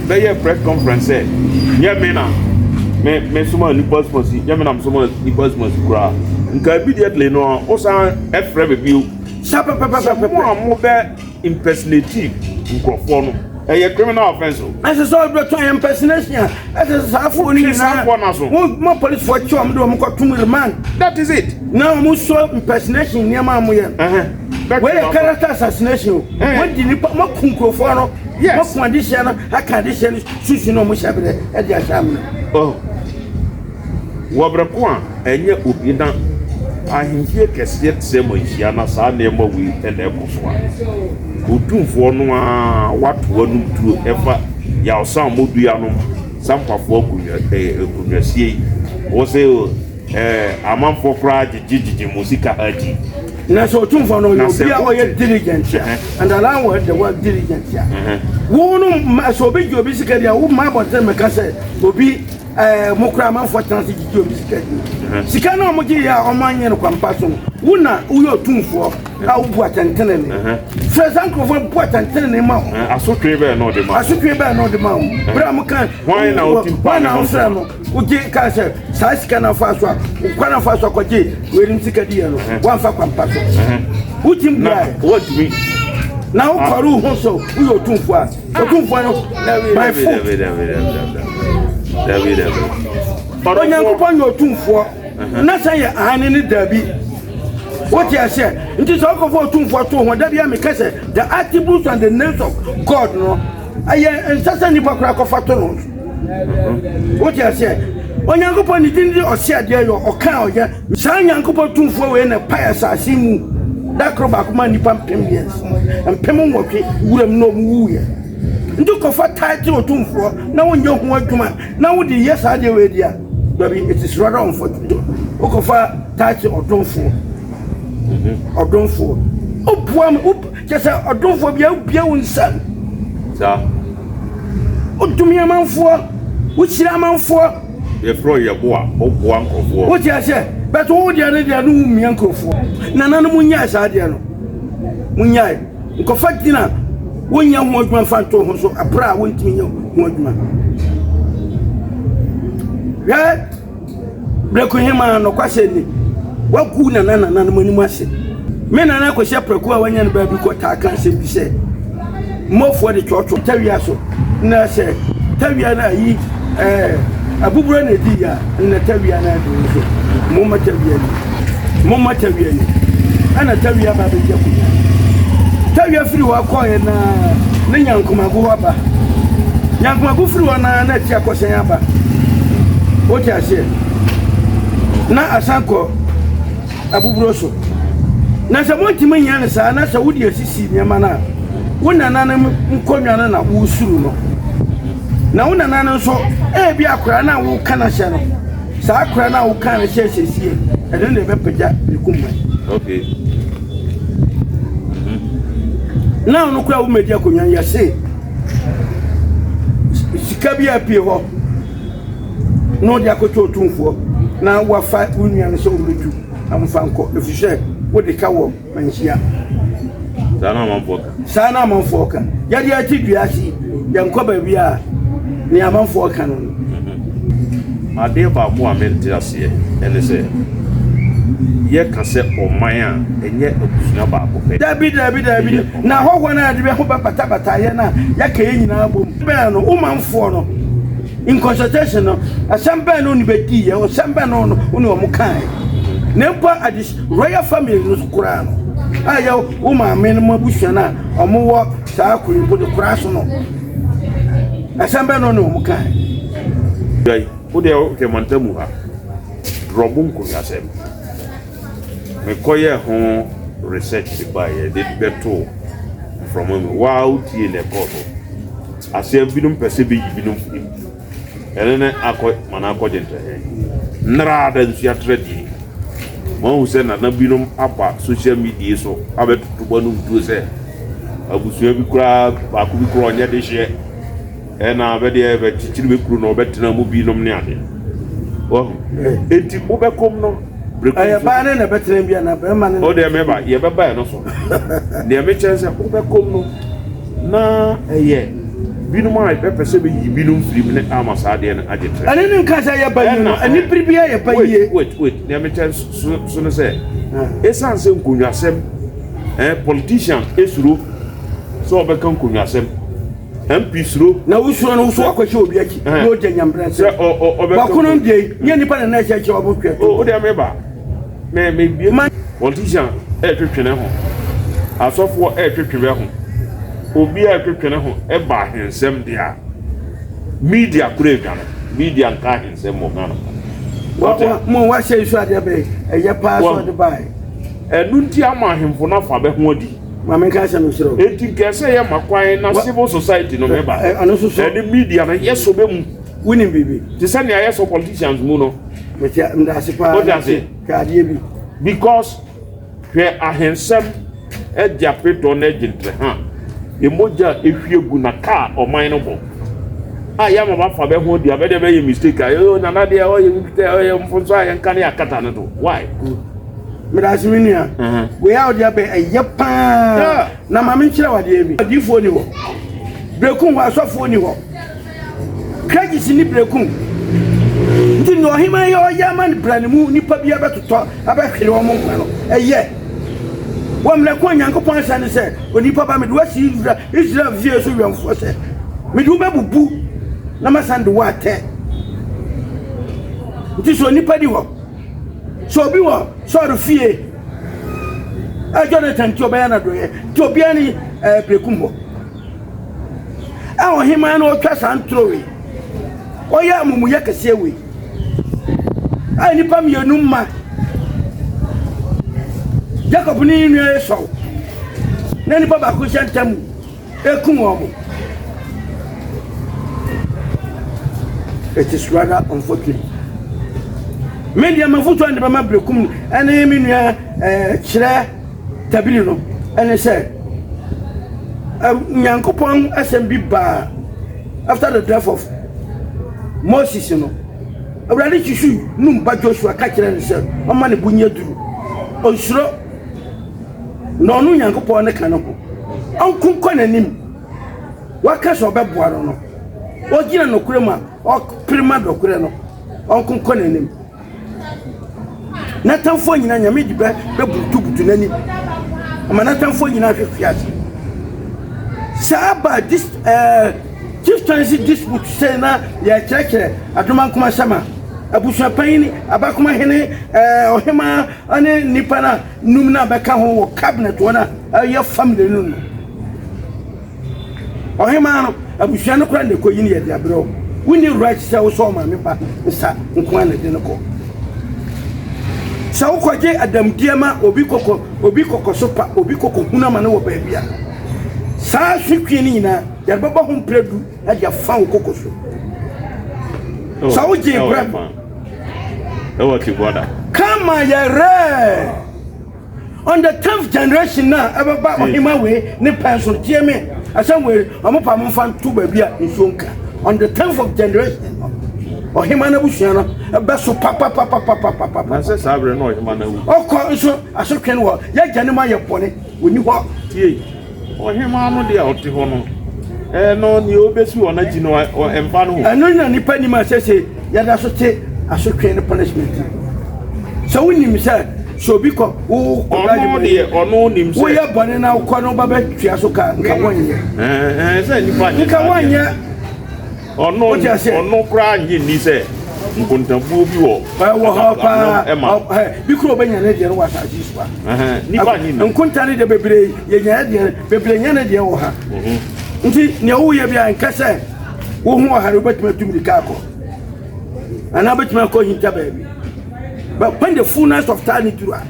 bɛyɛ press conference sɛ nyɛ me na me me soma nipa soma si nyɛ me na me soma nipa soma si koraa nka immediately no wosan ɛfrɛ me bio Sa Sɛ mo a mobɛ impersonate nkurɔfoɔ no, ɛyɛ criminal offence o. Ɛsɛ sɛ ɔbɛtɔ yɛ impersonation a, ɛsɛ sɛ saa afoɔ no nyinaa wo ma polisifoɔ kye wɔn de wɔn kɔtom remand. That is it. Na wɔn sɔ impersonation nneɛma a wɔyɛ no. Wei yɛ character assassination o. Wɔn di nipa, wɔn aku nkurɔfoɔ no. Yes. Wɔn aku adehyeɛ no, aka adehyeɛ no susu na wɔn hyɛ berɛ ɛde ahyɛ amena. Oh. Wɔ berɛ ko a ɛnyɛ obi na ahemfie kɛseɛ te sɛ manhyia na saa nneɛma wei na ɛkɔ so a, Otumfoɔ no ara wato anum tuo ɛfa Yawsan Modua nom Sampafoɔ akonnwa ɛɛ akonnwasie yi. Wɔ sɛ ɛɛ amanfoɔ koraa gyegye gyegye mo sika ha akyi. Na sɛ Otumfoɔ no ɔyɛ obi a ɔyɛ diligent a, and allow wɔ the word diligent a, wo no sɛ obi gye obi sika di a, wo mma abɔnten mmɛka sɛ obi Ɛɛ mo koraa amanfoɔ tena ase gyegye obi sika di. Sika no a wɔgye yɛ a wɔanyɛ no kwampa so no, wo na woyɛ otumfoɔ a wobu atɛntenenee. Frɛ saa nkurɔfoɔ bu atɛntenenee ma wɔn. Asotwe bɛn na ɔde ma wɔn? Asotwe bɛn na ɔde ma wɔn? Berɛ a moka Hwan na ɔtim paa hwan na wofrɛ no wogye kaa sɛ saa sika no afa so a kwan afa so akɔgye weinom sika diiɛ no woamfa kwampa so. Wotim buaeɛ. Woatumi. Na wokɔre wo ho so woyɛ otumfoɔ a. Otumfoɔ no by foot. Onyankopɔn yɛ otumfoɔ na sɛ yɛ aane ne daabi. Wote aseɛ? Nti sɛ wokɔfa otumfoɔ to ho da bi a meka sɛ the attributes and the names of God no ɛyɛ nsɛ sɛ nnipa koraa kɔfa to no. Wote aseɛ? Onyankopɔn ne din de ɔse adeɛ yɔ ɔka ɔyɛ. Saa Nyankopɔn tumfoɔ wei na ɛpae asase mu da koro baako maa nnipa 800, 8,000 wuram na wɔn wuiɛ. Nti kɔfa title otumfoɔ na wonyɛ ho adwuma na wode yɛ saa adeɛ wei deɛ a, dabi, it is rather unfortunate. Wokɔfa title ɔdomfoɔ, ɔdomfoɔ, woboa me, wo kyɛ sɛ ɔdomfoɔ bia wobia wo nsam. Saa. Wodome amanfoɔ, wohyira amanfoɔ. Yɛfrɛ wo yɛboa, woboa nkurɔfoɔ. Wote aseɛ? But wo deɛ no deɛ no wo mia nkurɔfoɔ. Nananom nyae saa deɛ no. Monyae. Nkɔfa din a wonyɛ ho adwuma mfa nto ho so bere a wontumi nyɛ ho adwuma. Hwɛ Brɛkuhemaa nokwasɛm ni, wagu nana nananom anim ase. Me nana Kwasi Apraku a wanya no baabi kɔ taa ka asɛm bi sɛ, Mmɔfoɔ de twɔtwɔ tawia so na sɛ tawia no ayi ɛɛ abuburo na edi ya na tawia no adi nso momma tawia ni momma tawia ni ɛna tawia ba bɛgya akonnwa tawia firi hɔ akɔɛ na ne nyankomago aba nyankomago firi hɔ na na ati akɔsɛn aba wote aseɛ na asan kɔ abuburo so. Na sɛ montumi nyɛ no saa na sɛ wode asisi nneɛma no a, wo nananom nkonnwa no na wosuru no. Na wo nananom nso, ebi akora no a woka no ahyɛ no, saa akora no a woka no hyɛ siesie, ɛno na ɛbɛpagya ne kumma. Okay. Na ɔno koraa womɛdi akonnwa no yɛse sika bi apue hɔ na ɔde akɔkyɛ otumfoɔ na wafa wo nua no sɛ ɔmmɛtu na momfa nkɔ ɛfiri sɛ wode ka wɔ manhyia. Saa na amanfoɔ ka. Saa na amanfoɔ ka. Yɛde ate dua ase yɛnkɔ baabi a nea amanfoɔ ka no no. Mhm. Adeɛ baako a mente aseɛ ɛne sɛ yɛka sɛ ɔman a ɛnyɛ abusua baako pɛ. Dabi dabi dabi na ahɔhoɔ no a yɛde bɛ ho bɛbatabata yɛn a yɛka yɛn nyinaa bom bɛn no wo manfoɔ no In consultation no, asɛm bɛn na ɔne bɛdii yɛ, asɛm bɛn na ɔne wɔn kae. Na mpo ade royal family no so koraa no, a yɛ wo maame no mo abusua no a wɔwɔ saa kuro de koraa so no, asɛm bɛn na ɔne wɔn kae. Wo deɛ wohwɛ mantamu ha, drɔbo nkonnwasɛm. Mekɔyɛɛ ho research de baeɛ de bɛtoo mframa mu. Waa wotie na ɛkɔɔ so. Aseɛ binom pɛ sɛ bɛyi binom firi mu. Ɛno ne akɔ ma no akɔgye ntɛhɛn. Nnra da nsu atra die. Moahu sɛ nana binom aba social media so abɛtoto bɔ no ntuo sɛ abusua bi koraa baako bi koraa ɔnyɛ dehyeɛ. Ɛna bɛdeɛ bɛkyekyere bɛ kuro na ɔbɛtena mu binom ne ade. Wahu? Enti wobɛkɔm no Ɛyɛ baa ne na ɛbɛtena bi anaa bɛrima ne na. O deɛ meba yɛbɛba ɛno so. Deɛ mekyerɛ sɛ wobɛkɔm no na ɛyɛ binom a bɛpɛ sɛ bɛyi binom firi mu ne ama saa adeɛ no agye trɛ. Ɛne ne nka sɛ ɛyɛ ba yie no, ɛne bere biara yɛ ba yie. Wait wait wait deɛ mekyerɛ so so ne sɛ ɛsiane sɛ nkonnwasɛm eh, politician esuro sɛ ɔbɛka nkonnwasɛm. MP suro. Na wosuro no woso akɔhyɛ obi akyi na ɔgya nyambrɛ sɛ bɔko no deɛ nyɛ nipa na na ɛhyɛ kyɛ ɔbo twɛ o deɛ meba me me bie politician ɛretwetwe ne ho asɔfoɔ ɛretwetwe bɛ ho obi a ɛretwetwe ne ho ɛba ahensɛm deɛ a media kura adwane media nka ahensɛm wɔ Ghana mo wahyɛ nsu adeɛ bɛyɛ ɛyɛ paa sɛ ɔde baeɛ ɛno nti ama ahemfo no afa bɛ ho adi. Ma menka asɛm nkyerɛ wo. Enti nka ɛsɛ yɛ ma kwan na civil society no meba. Ɛno nso so. Ɛne media no yɛ so bɛ mu. Wonim biribi. Te sɛ nea yɛ so politicians mu no. Mete ndase paa. Wote ase. Hwɛ adeɛ bi. Because hwɛ ahensɛm ɛde apetɔ na ɛgye ntrɛ ha. Emogya a ehwie gu na kaa ɔman no bɔ. A yɛ ama bafa bɛ ho di abɛde bɛyɛ mistake a yɛ nana deɛ ɔyɛ ɔyɛ mfonso a yɛnka ne akata no to. Why? Medase me nua. Wei a wode abɛ ɛyɛ paa. Na ma menkyerɛ wo adeɛ bi. Adiyifoɔ ni hɔ. Berekum hɔ asɔfoɔ ni hɔ. Kragis ni berekum. Nti nea ɔheman yɛ ɔyɛ ama no bra ne mu nipa bi abɛtotɔ abɛhwere wɔn nkwa no ɛyɛ. Wɔ mmerɛ ko a Nyankopɔn ahyɛ ne sɛ onipa ba mede wasi Israel Israel fie so wɛmfoɔ sɛ mede wo bɛbubu na masan de wo atɛ. Nti sɛ onipa di hɔ Sɛ obi wɔ Saul fie a Jonathan nti ɔbɛyɛ no adɔeɛ nti obiara ne ɛɛ berekum hɔ a ɔheman no ɔtwa saa ntoro wei ɔyɛ amumuyɛ kɛseɛ wei a nnipa mmienu mma Jacob ne ne nua Esau na nipa baako hyɛ ntam Ekum wɔn. It is rather unfortunate. Me deɛ mafoto a de bɛma berekum ɛne me nua ɛɛ kyerɛ tabiri no ɛne sɛ Nyankopɔn asɛm bi baa after the death of Moses no Awurade susu Nun ba Joshua ka kyerɛ no sɛ ɔma ne bo nyɛ duru onsuro. Na ɔno Nyankopɔn ne ka ne ho. Ɔnko nkɔ n'anim. Waka sɛ ɔbɛboa no no, ɔgyina nokorɛ mu a ɔpere ma dɔkorɛ no, ɔnko nkɔ n'anim. N'atamfoɔ nyinaa Nyame de bɛ bɛbutubutu n'anim. Ama n'atamfoɔ nyinaa ahwehwe ase. Sɛ aba dis ɛɛ chieftaincy dispute sɛ na yɛkyerɛkyerɛ adomankoma asɛm a, abusuapanyin, abakoma hene, ɛɛ ɔhemaa ne nnipa no a num no a bɛka ho wɔ cabinet hɔ no a ɛyɛ family no no. Ɔhemaa no, abusua no koraa na ɛkɔyi no yɛde abrɛ wo. Wonni right sɛ wosɔ ɔmaame ba nsa nko ara na ɛde no kɔ. Sɛ wokɔgye adamdeɛ ma obi kɔkɔ obi kɔkɔ so pa obi kɔkɔ hunu ama no wɔ baabi a, saa asotwe no nyinaa yɛde bɛbɔ ho mprɛ du de afa wo koko so. Sɛ wogye brɛ ɛwɔ Tibuada. Kama yɛ rare. On the tenth generation na ɛbɛba ɔhema wei ne pɛn so tie me asɛm wei ɔmo pa mo nfa nto baabi a nsuo nka on the tenth of generation no ɔhema n'abusua no ɛbɛ so papapapapapapa. Na sɛ saa berɛ na ɔhema no awu. Ɔkɔ nso asotwe no wɔ yɛgya ne mu ayɛ bɔne wɔni hɔ. Tie. Ɔhemmaa no deɛ ɔte hɔ no, ɛno nea ɔbɛsi wɔ n'akyi no ɛmfa no ho. Ɛno na nipa nim a sese yɛda so te asotwe ne punishment. Sɛ wonim sɛ sɛ obi kɔ wo kɔ ɔno deɛ ɔno nim sɛ woyɛ bɔne na wokɔ no ba bɛtua so ka nka wɔnyɛ. Ɛɛ sɛ nipa nyɛ nka wɔnyɛ. Ɔno ɔno koraa nnye nni sɛ nkontabuo bi wɔ wɔ hɔ paa bi kura ɔbɛnya ne deɛ no wɔ asase yi so a nipa nnye nni nkonta ne deɛ bebree yɛnya deɛ bebree nya ne deɛ wɔ ha mhm. nti nea woyɛ bi a nka sɛ wo ho wɔ ha no wobɛtumi atu mirika akɔ anaa wobɛtumi akɔ hinta baabi but when the fullness of time duru a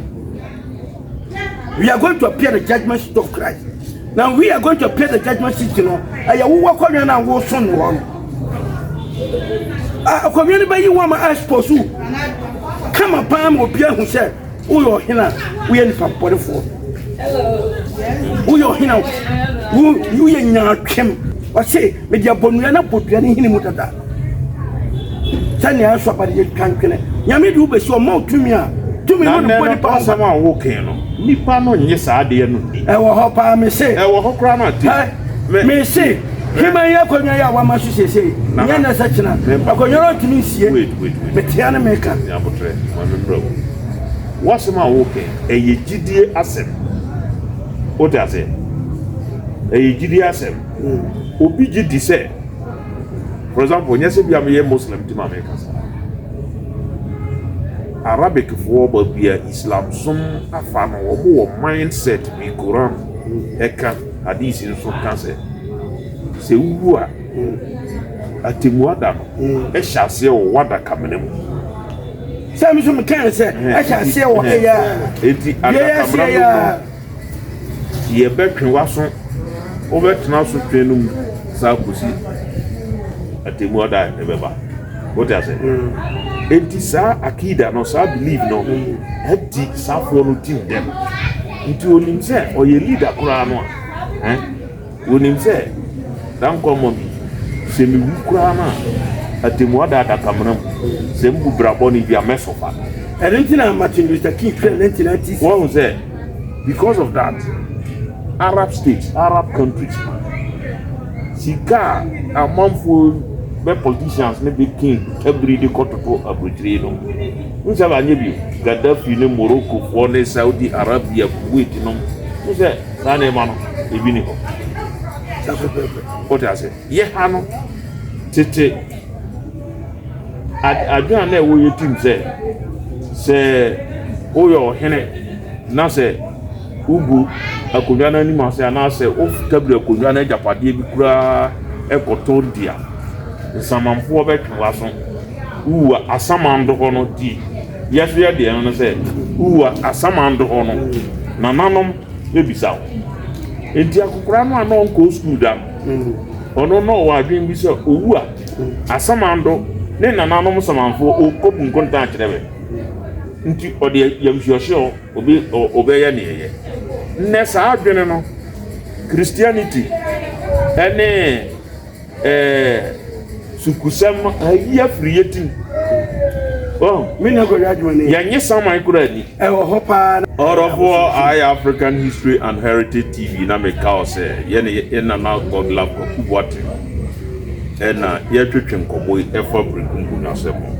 We are going to appear the judgment seat of Christ. Now we are going to appear the judgment seat no. Ɛyɛ wowɔ akonnwa no a woso no hɔ no. Akonnwa no bɛyi wo ama expose wo. Kama paa ma obi ahu sɛ woyɛ ɔhene a woyɛ nipa bɔnefoɔ. Woyɛ ɔhene a woyɛ nyaatwem. Ɔse mede abɔnua no abɔ dua no hene mu dada. Sɛnea ɛsɔ aba de yɛtwa ntwene. Nyame de wo bɛsi ɔma wo tumi a tumi no de bɔ nipa ho asɛm a woken no nipa no nye saa adeɛ no nni. Ɛwɔ hɔ paa me se. Ɛwɔ hɔ koraa no ate. Me se hema yi akonnwa yi a wama so seesei nyɛ nnɛ sɛ kyena akonnwa no ntumi nsie. Metea ne meka. Nyabotrɛ ma me mbrɛ wo. W'asɛm a woken ɛyɛ gyidie asɛm. Wote aseɛ? Ɛyɛ gyidie asɛm. Obi gye di sɛ For example, nyɛ sɛ bia meyɛ Muslim nti ma meka saa. Arabic foɔ baabi a Islam som afa no, wɔn wɔ mindset bi, Quran ɛka, Hadith nso ka sɛ, sɛ wowu a, atemmu ada no ɛhyɛ aseɛ wɔ w'adakamena mu. Sɛ mi nso meka sɛ ɛhyɛ aseɛ wɔ ɛyɛ a. Eti adakamena no mu. Yɛbɛtwe w'aso, wobɛtena asotwe no mu saa kɔsi atemmu da a ɛbɛba. Wote ase? Mm. Enti saa akida no, saa belief no, adi saafoɔ no tim dɛm. Nti onim sɛ ɔyɛ leader koraa no a, eh? Wonim sɛ, da nkwa mmɔ me, sɛ mewu koraa no a, atemmu ada adakamena mu, sɛ mebu bra bɔne bi a, mɛsɔfa. Ɛno nti na Martin Luther King twerɛɛ 1996. Woahu sɛ, because of that, Arab states, Arab countries, sika a amanfoɔ bɛ politicians ne bɛ king tabiri de kɔtoto aburokyire no, wohu sɛ anyɛ bio, Gaddafi ne Moroccofoɔ ne Saudi Arabia, Kuwait nom, wohu sɛ Saa nneɛma no, ebi ni hɔ. Saa pɛpɛɛpɛ. Wote ase? Yɛ ha no, tete adwene a na ɛwɔ yɛ tim sɛ, sɛ woyɛ ɔhene na sɛ wogu akonnwa no anim ase anaasɛ wotabiri akonnwa no agyapadeɛ bi koraa ɛkɔtɔn di a, nsamanfoɔ bɛtwe w'aso. Wowu a, asamando hɔ no di. Yɛ so yɛ deɛ no no sɛ, wowu a, asamando hɔ no, nananom bɛbisa wo. Enti akɔkoraa no a na ɔnkɔɔ sukuu da no, ɔno na ɔwɔ adwene bi sɛ owu a, asamando ne nananom samanfoɔ ɔkɔbu nkontaa kyerɛ bɛ. Nti ɔde yamhyiɔhyeɔ obi ɔbɛyɛ neɛ ɛyɛ. Nnɛ saa adwene no, Christianity ɛne Ɛɛ sukusɛm no ayi afiri yɛ tirim. Wɔn. Me nua Kwadwo Agyemang ni. Yɛnnye saman koraa nni. Ɛwɔ hɔ paa. Ɔdɔfoɔ I African History and Heritage TV na meka wo sɛ yɛne yɛn Nana Godlove Kwaku Boateng ɛna yɛtwetwe nkɔmmɔ yi ɛfa Berekum Nkonnwasɛm ho.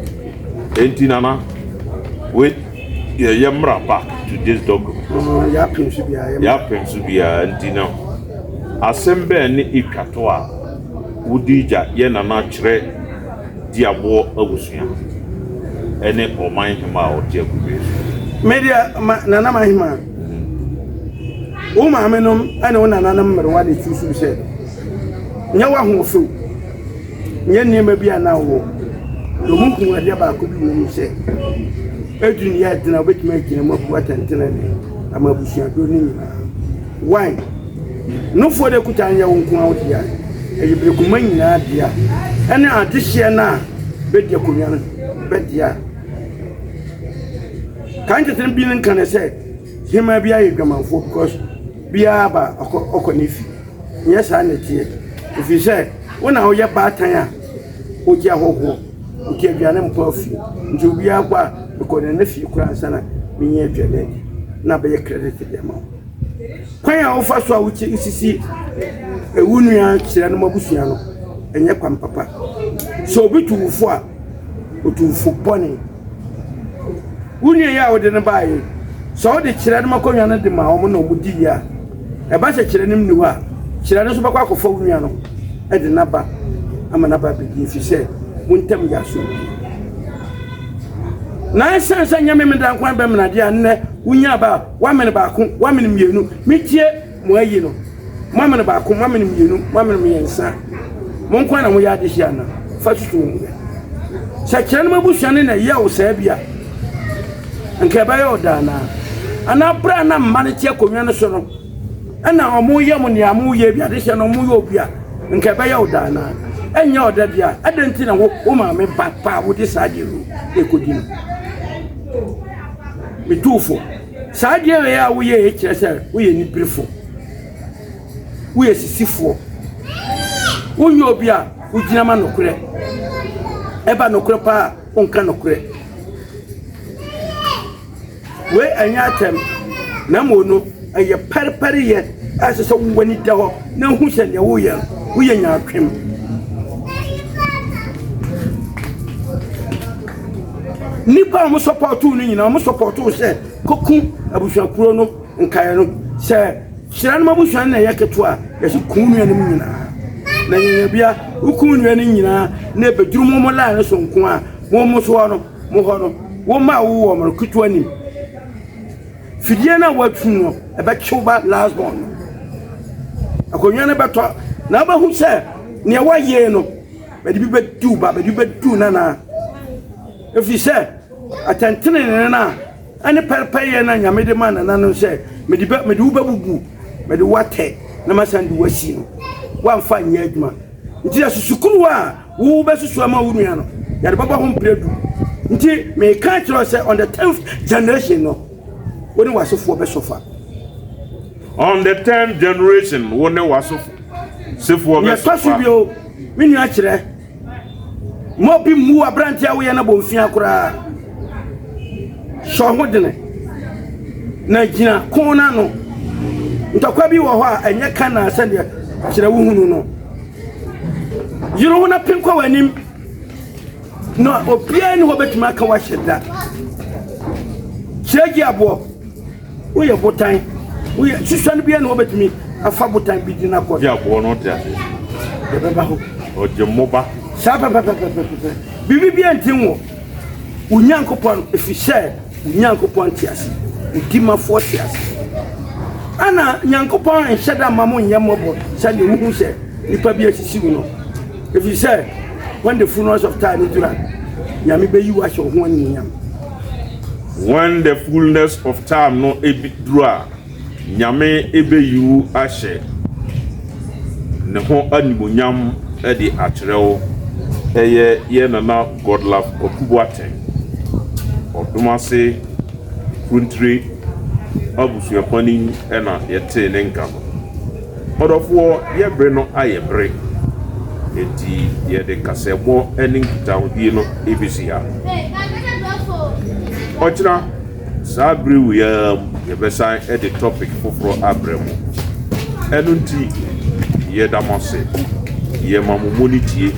Enti Nana, wei yɛ yɛ mmra back to this document. Yɛapem so biara. Yɛapem so biara nti no asɛm bɛn ne etwa to a wode gya yɛ Nana kyerɛ di aboɔ abusua ne ɔman hema a ɔte akonnwa yi so. Me deɛ ma nana ma hema wo maame nom ne wo nananom mmerewa na ɛsusu sɛ nyɛ w'ahoɔfɛ nyɛ nneɛma bi a na wowɔ na ɔmu hu adeɛ baako bi wɔ mu sɛ ɛduru ne yɛ adena wobɛtumi agyina mu abu atɛntene ne ama abusuaduro no nyinaa Wine, Nofoɔ de kuta nyɛ wo nko ara wo dea, ɛyɛ berekuma nyinaa dea, ɛne adehyeɛ no a bɛdi akonnwa no bɛdea. Kan tete no bi no nka ne sɛ hemaa bi ayɛ dwamanfoɔ because biara ba ɔkɔ ɔkɔ ne fi. Nyɛ saa na ɛteɛ. Ɛfiri sɛ wo na woyɛ baatan a wogye ahɔhoɔ nti aduane mpɔ afie nti obiara kɔ a mekɔ ne ne fie koraa ansa na menya aduane adi na bɛyɛ credit de ama wo. Kwan a wofa so a wosisi wo nua kyerɛ no abusua no, ɛnyɛ kwan papa. Sɛ obi tu wo fo a, otu wo fo bɔne. Wo nua yi a wode no baeɛ, sɛ wode kyerɛ no akonnwa no de ma wɔn na wɔn di yie a, ɛba sɛ kyerɛ no nni hɔ a, kyerɛ no nso bɛkɔ akɔfa wo nua no de n'aba ama n'aba abɛdi ɛfiri sɛ mo ntam yɛ asomdwie. Na ɛsiane sɛ nyɛ memeda nkwan bɛmena deɛ a nnɛ wonya aba a Woamene baako, woamene mmienu. Metie mo ayi no. Moamene baako, moamene mmienu, moamene mmiɛnsa. Mo nko na moyɛ adehye ana? Fa susu wɔn mu. Sɛ kyerɛ no abusua no na ɛyɛ wo saa bi a, nka ɛbɛyɛ wo da anaa? Anaa berɛ a na mma no te akonnwa no so no, ɛna wɔyɛ mo nea moyɛ bi adehyeɛ no wɔyɛ obi a, nka ɛbɛyɛ wo da anaa? Ɛnyɛ ɔda bi a, adɛn nti na wo wo maame ba pa a wode saa deɛ no ɛkɔdi no? Metu fo. Saa adeɛ wei a woyɛ yi kyerɛ sɛ woyɛ niberefo. Woyɛ sisifoɔ. Wonyɛ obi a wogyina ma nokorɛ. Ɛba nokorɛ paa a, wonka nokorɛ. Wei ɛnyɛ atɛm, na mmom no ɛyɛ pɛrepɛreyɛ a ɛsɛ sɛ w'ani da hɔ na hu sɛ deɛ woyɛ no, woyɛ nyaatwem. Nnipa a wɔsɔpɔtoo no nyinaa, wɔsɔpɔtoo sɛ kɔku abusuakuo no nkaeɛ no. Sɛ hyira no abusua no na ɛyɛ ketewa a, yɛsi ku nuanom nyinaa. Na yɛyɛ bia, woku nua no nyinaa na ɛbɛduru mo mo line no so nko a, mo mo so hɔ no, mo hɔ no, wo mma a wowɔ wɔn no, ketewa nim. Fidie no a woatu no, ɛbɛkyew ba last born no. Akonnwa no bɛtɔ, na wobɛhu sɛ nea woayɛ no, Bɛde bi bɛdu ba, bɛde bi bɛdu nana. Ɛfiri sɛ atɛntenenee no a ɛne pɛrepɛyɛ no a Nyame de ma nana no sɛ mede bɛ mede wo bɛbubu, mede wo atɛ na masan de wo asi no, woamfa nyɛ adwuma. Nti sɛ susukuru a wo bɛsusu ama wo nua no, yɛde bɛbɔ ho mprɛ du. Nti meka kyerɛ sɛ on the tenth generation no, wo ne w'asefoɔ bɛsɔfa. On the tenth generation, wo ne w'asefo. Sefoɔ Nea ɛtɔ so bio, me nua kyerɛ, ma obi mmu aberante a woyɛ no abomfia koraa. Hyɛ wo ho dene na gyina ko no ano. Ntɔkwa bi wɔ hɔ a ɛnyɛ ka na sɛdeɛ kyerɛ wo hunu no. Yere ho na penkɔ w'anim na obiara ni hɔ bɛtumi aka w'ahyɛ da. Kyerɛ gye aboɔ. Woyɛ botan. Woyɛ susua no biara na wɔbɛtumi afa botan bi de no akɔ. Gye aboɔ no ɔte ase. Yɛbɛba hɔ. Ɔgye mmoba. Saa pɛpɛpɛpɛpɛ. Biribi biara nti nwɔ. Wo Nyankopɔn, ɛfiri sɛ wo Nyankopɔn te ase. Wo dimafoɔ te ase. Ana Nyankopɔn nhyɛ da mma mo nyɛ mmɔbɔ sɛdeɛ wohu sɛ nipa bi asisi wo no. Ɛfiri sɛ when the fullness of time duru a, Nyame bɛyi wo ahyɛ wo ho animuonyam. When the fullness of time no duru a, Nyame bɛyi wo ahyɛ Ne ho animuonyam de akyerɛ wo. Ɛyɛ yɛn Nana Godlove Kwaku Boateng, Ɔdomase Kurontire abusuapanin na yɛtee ne nka no. Ɔdɔfoɔ, yɛ bere no ayɛ bere, enti yɛde kasɛbɔ ne nkitahodie no bɛsi ha. Ɔkyena saa bere wei ara mu yɛbɛsan de topic foforɔ abrɛ mo. Ɛno nti yɛda mo ase, yɛma mo monitie.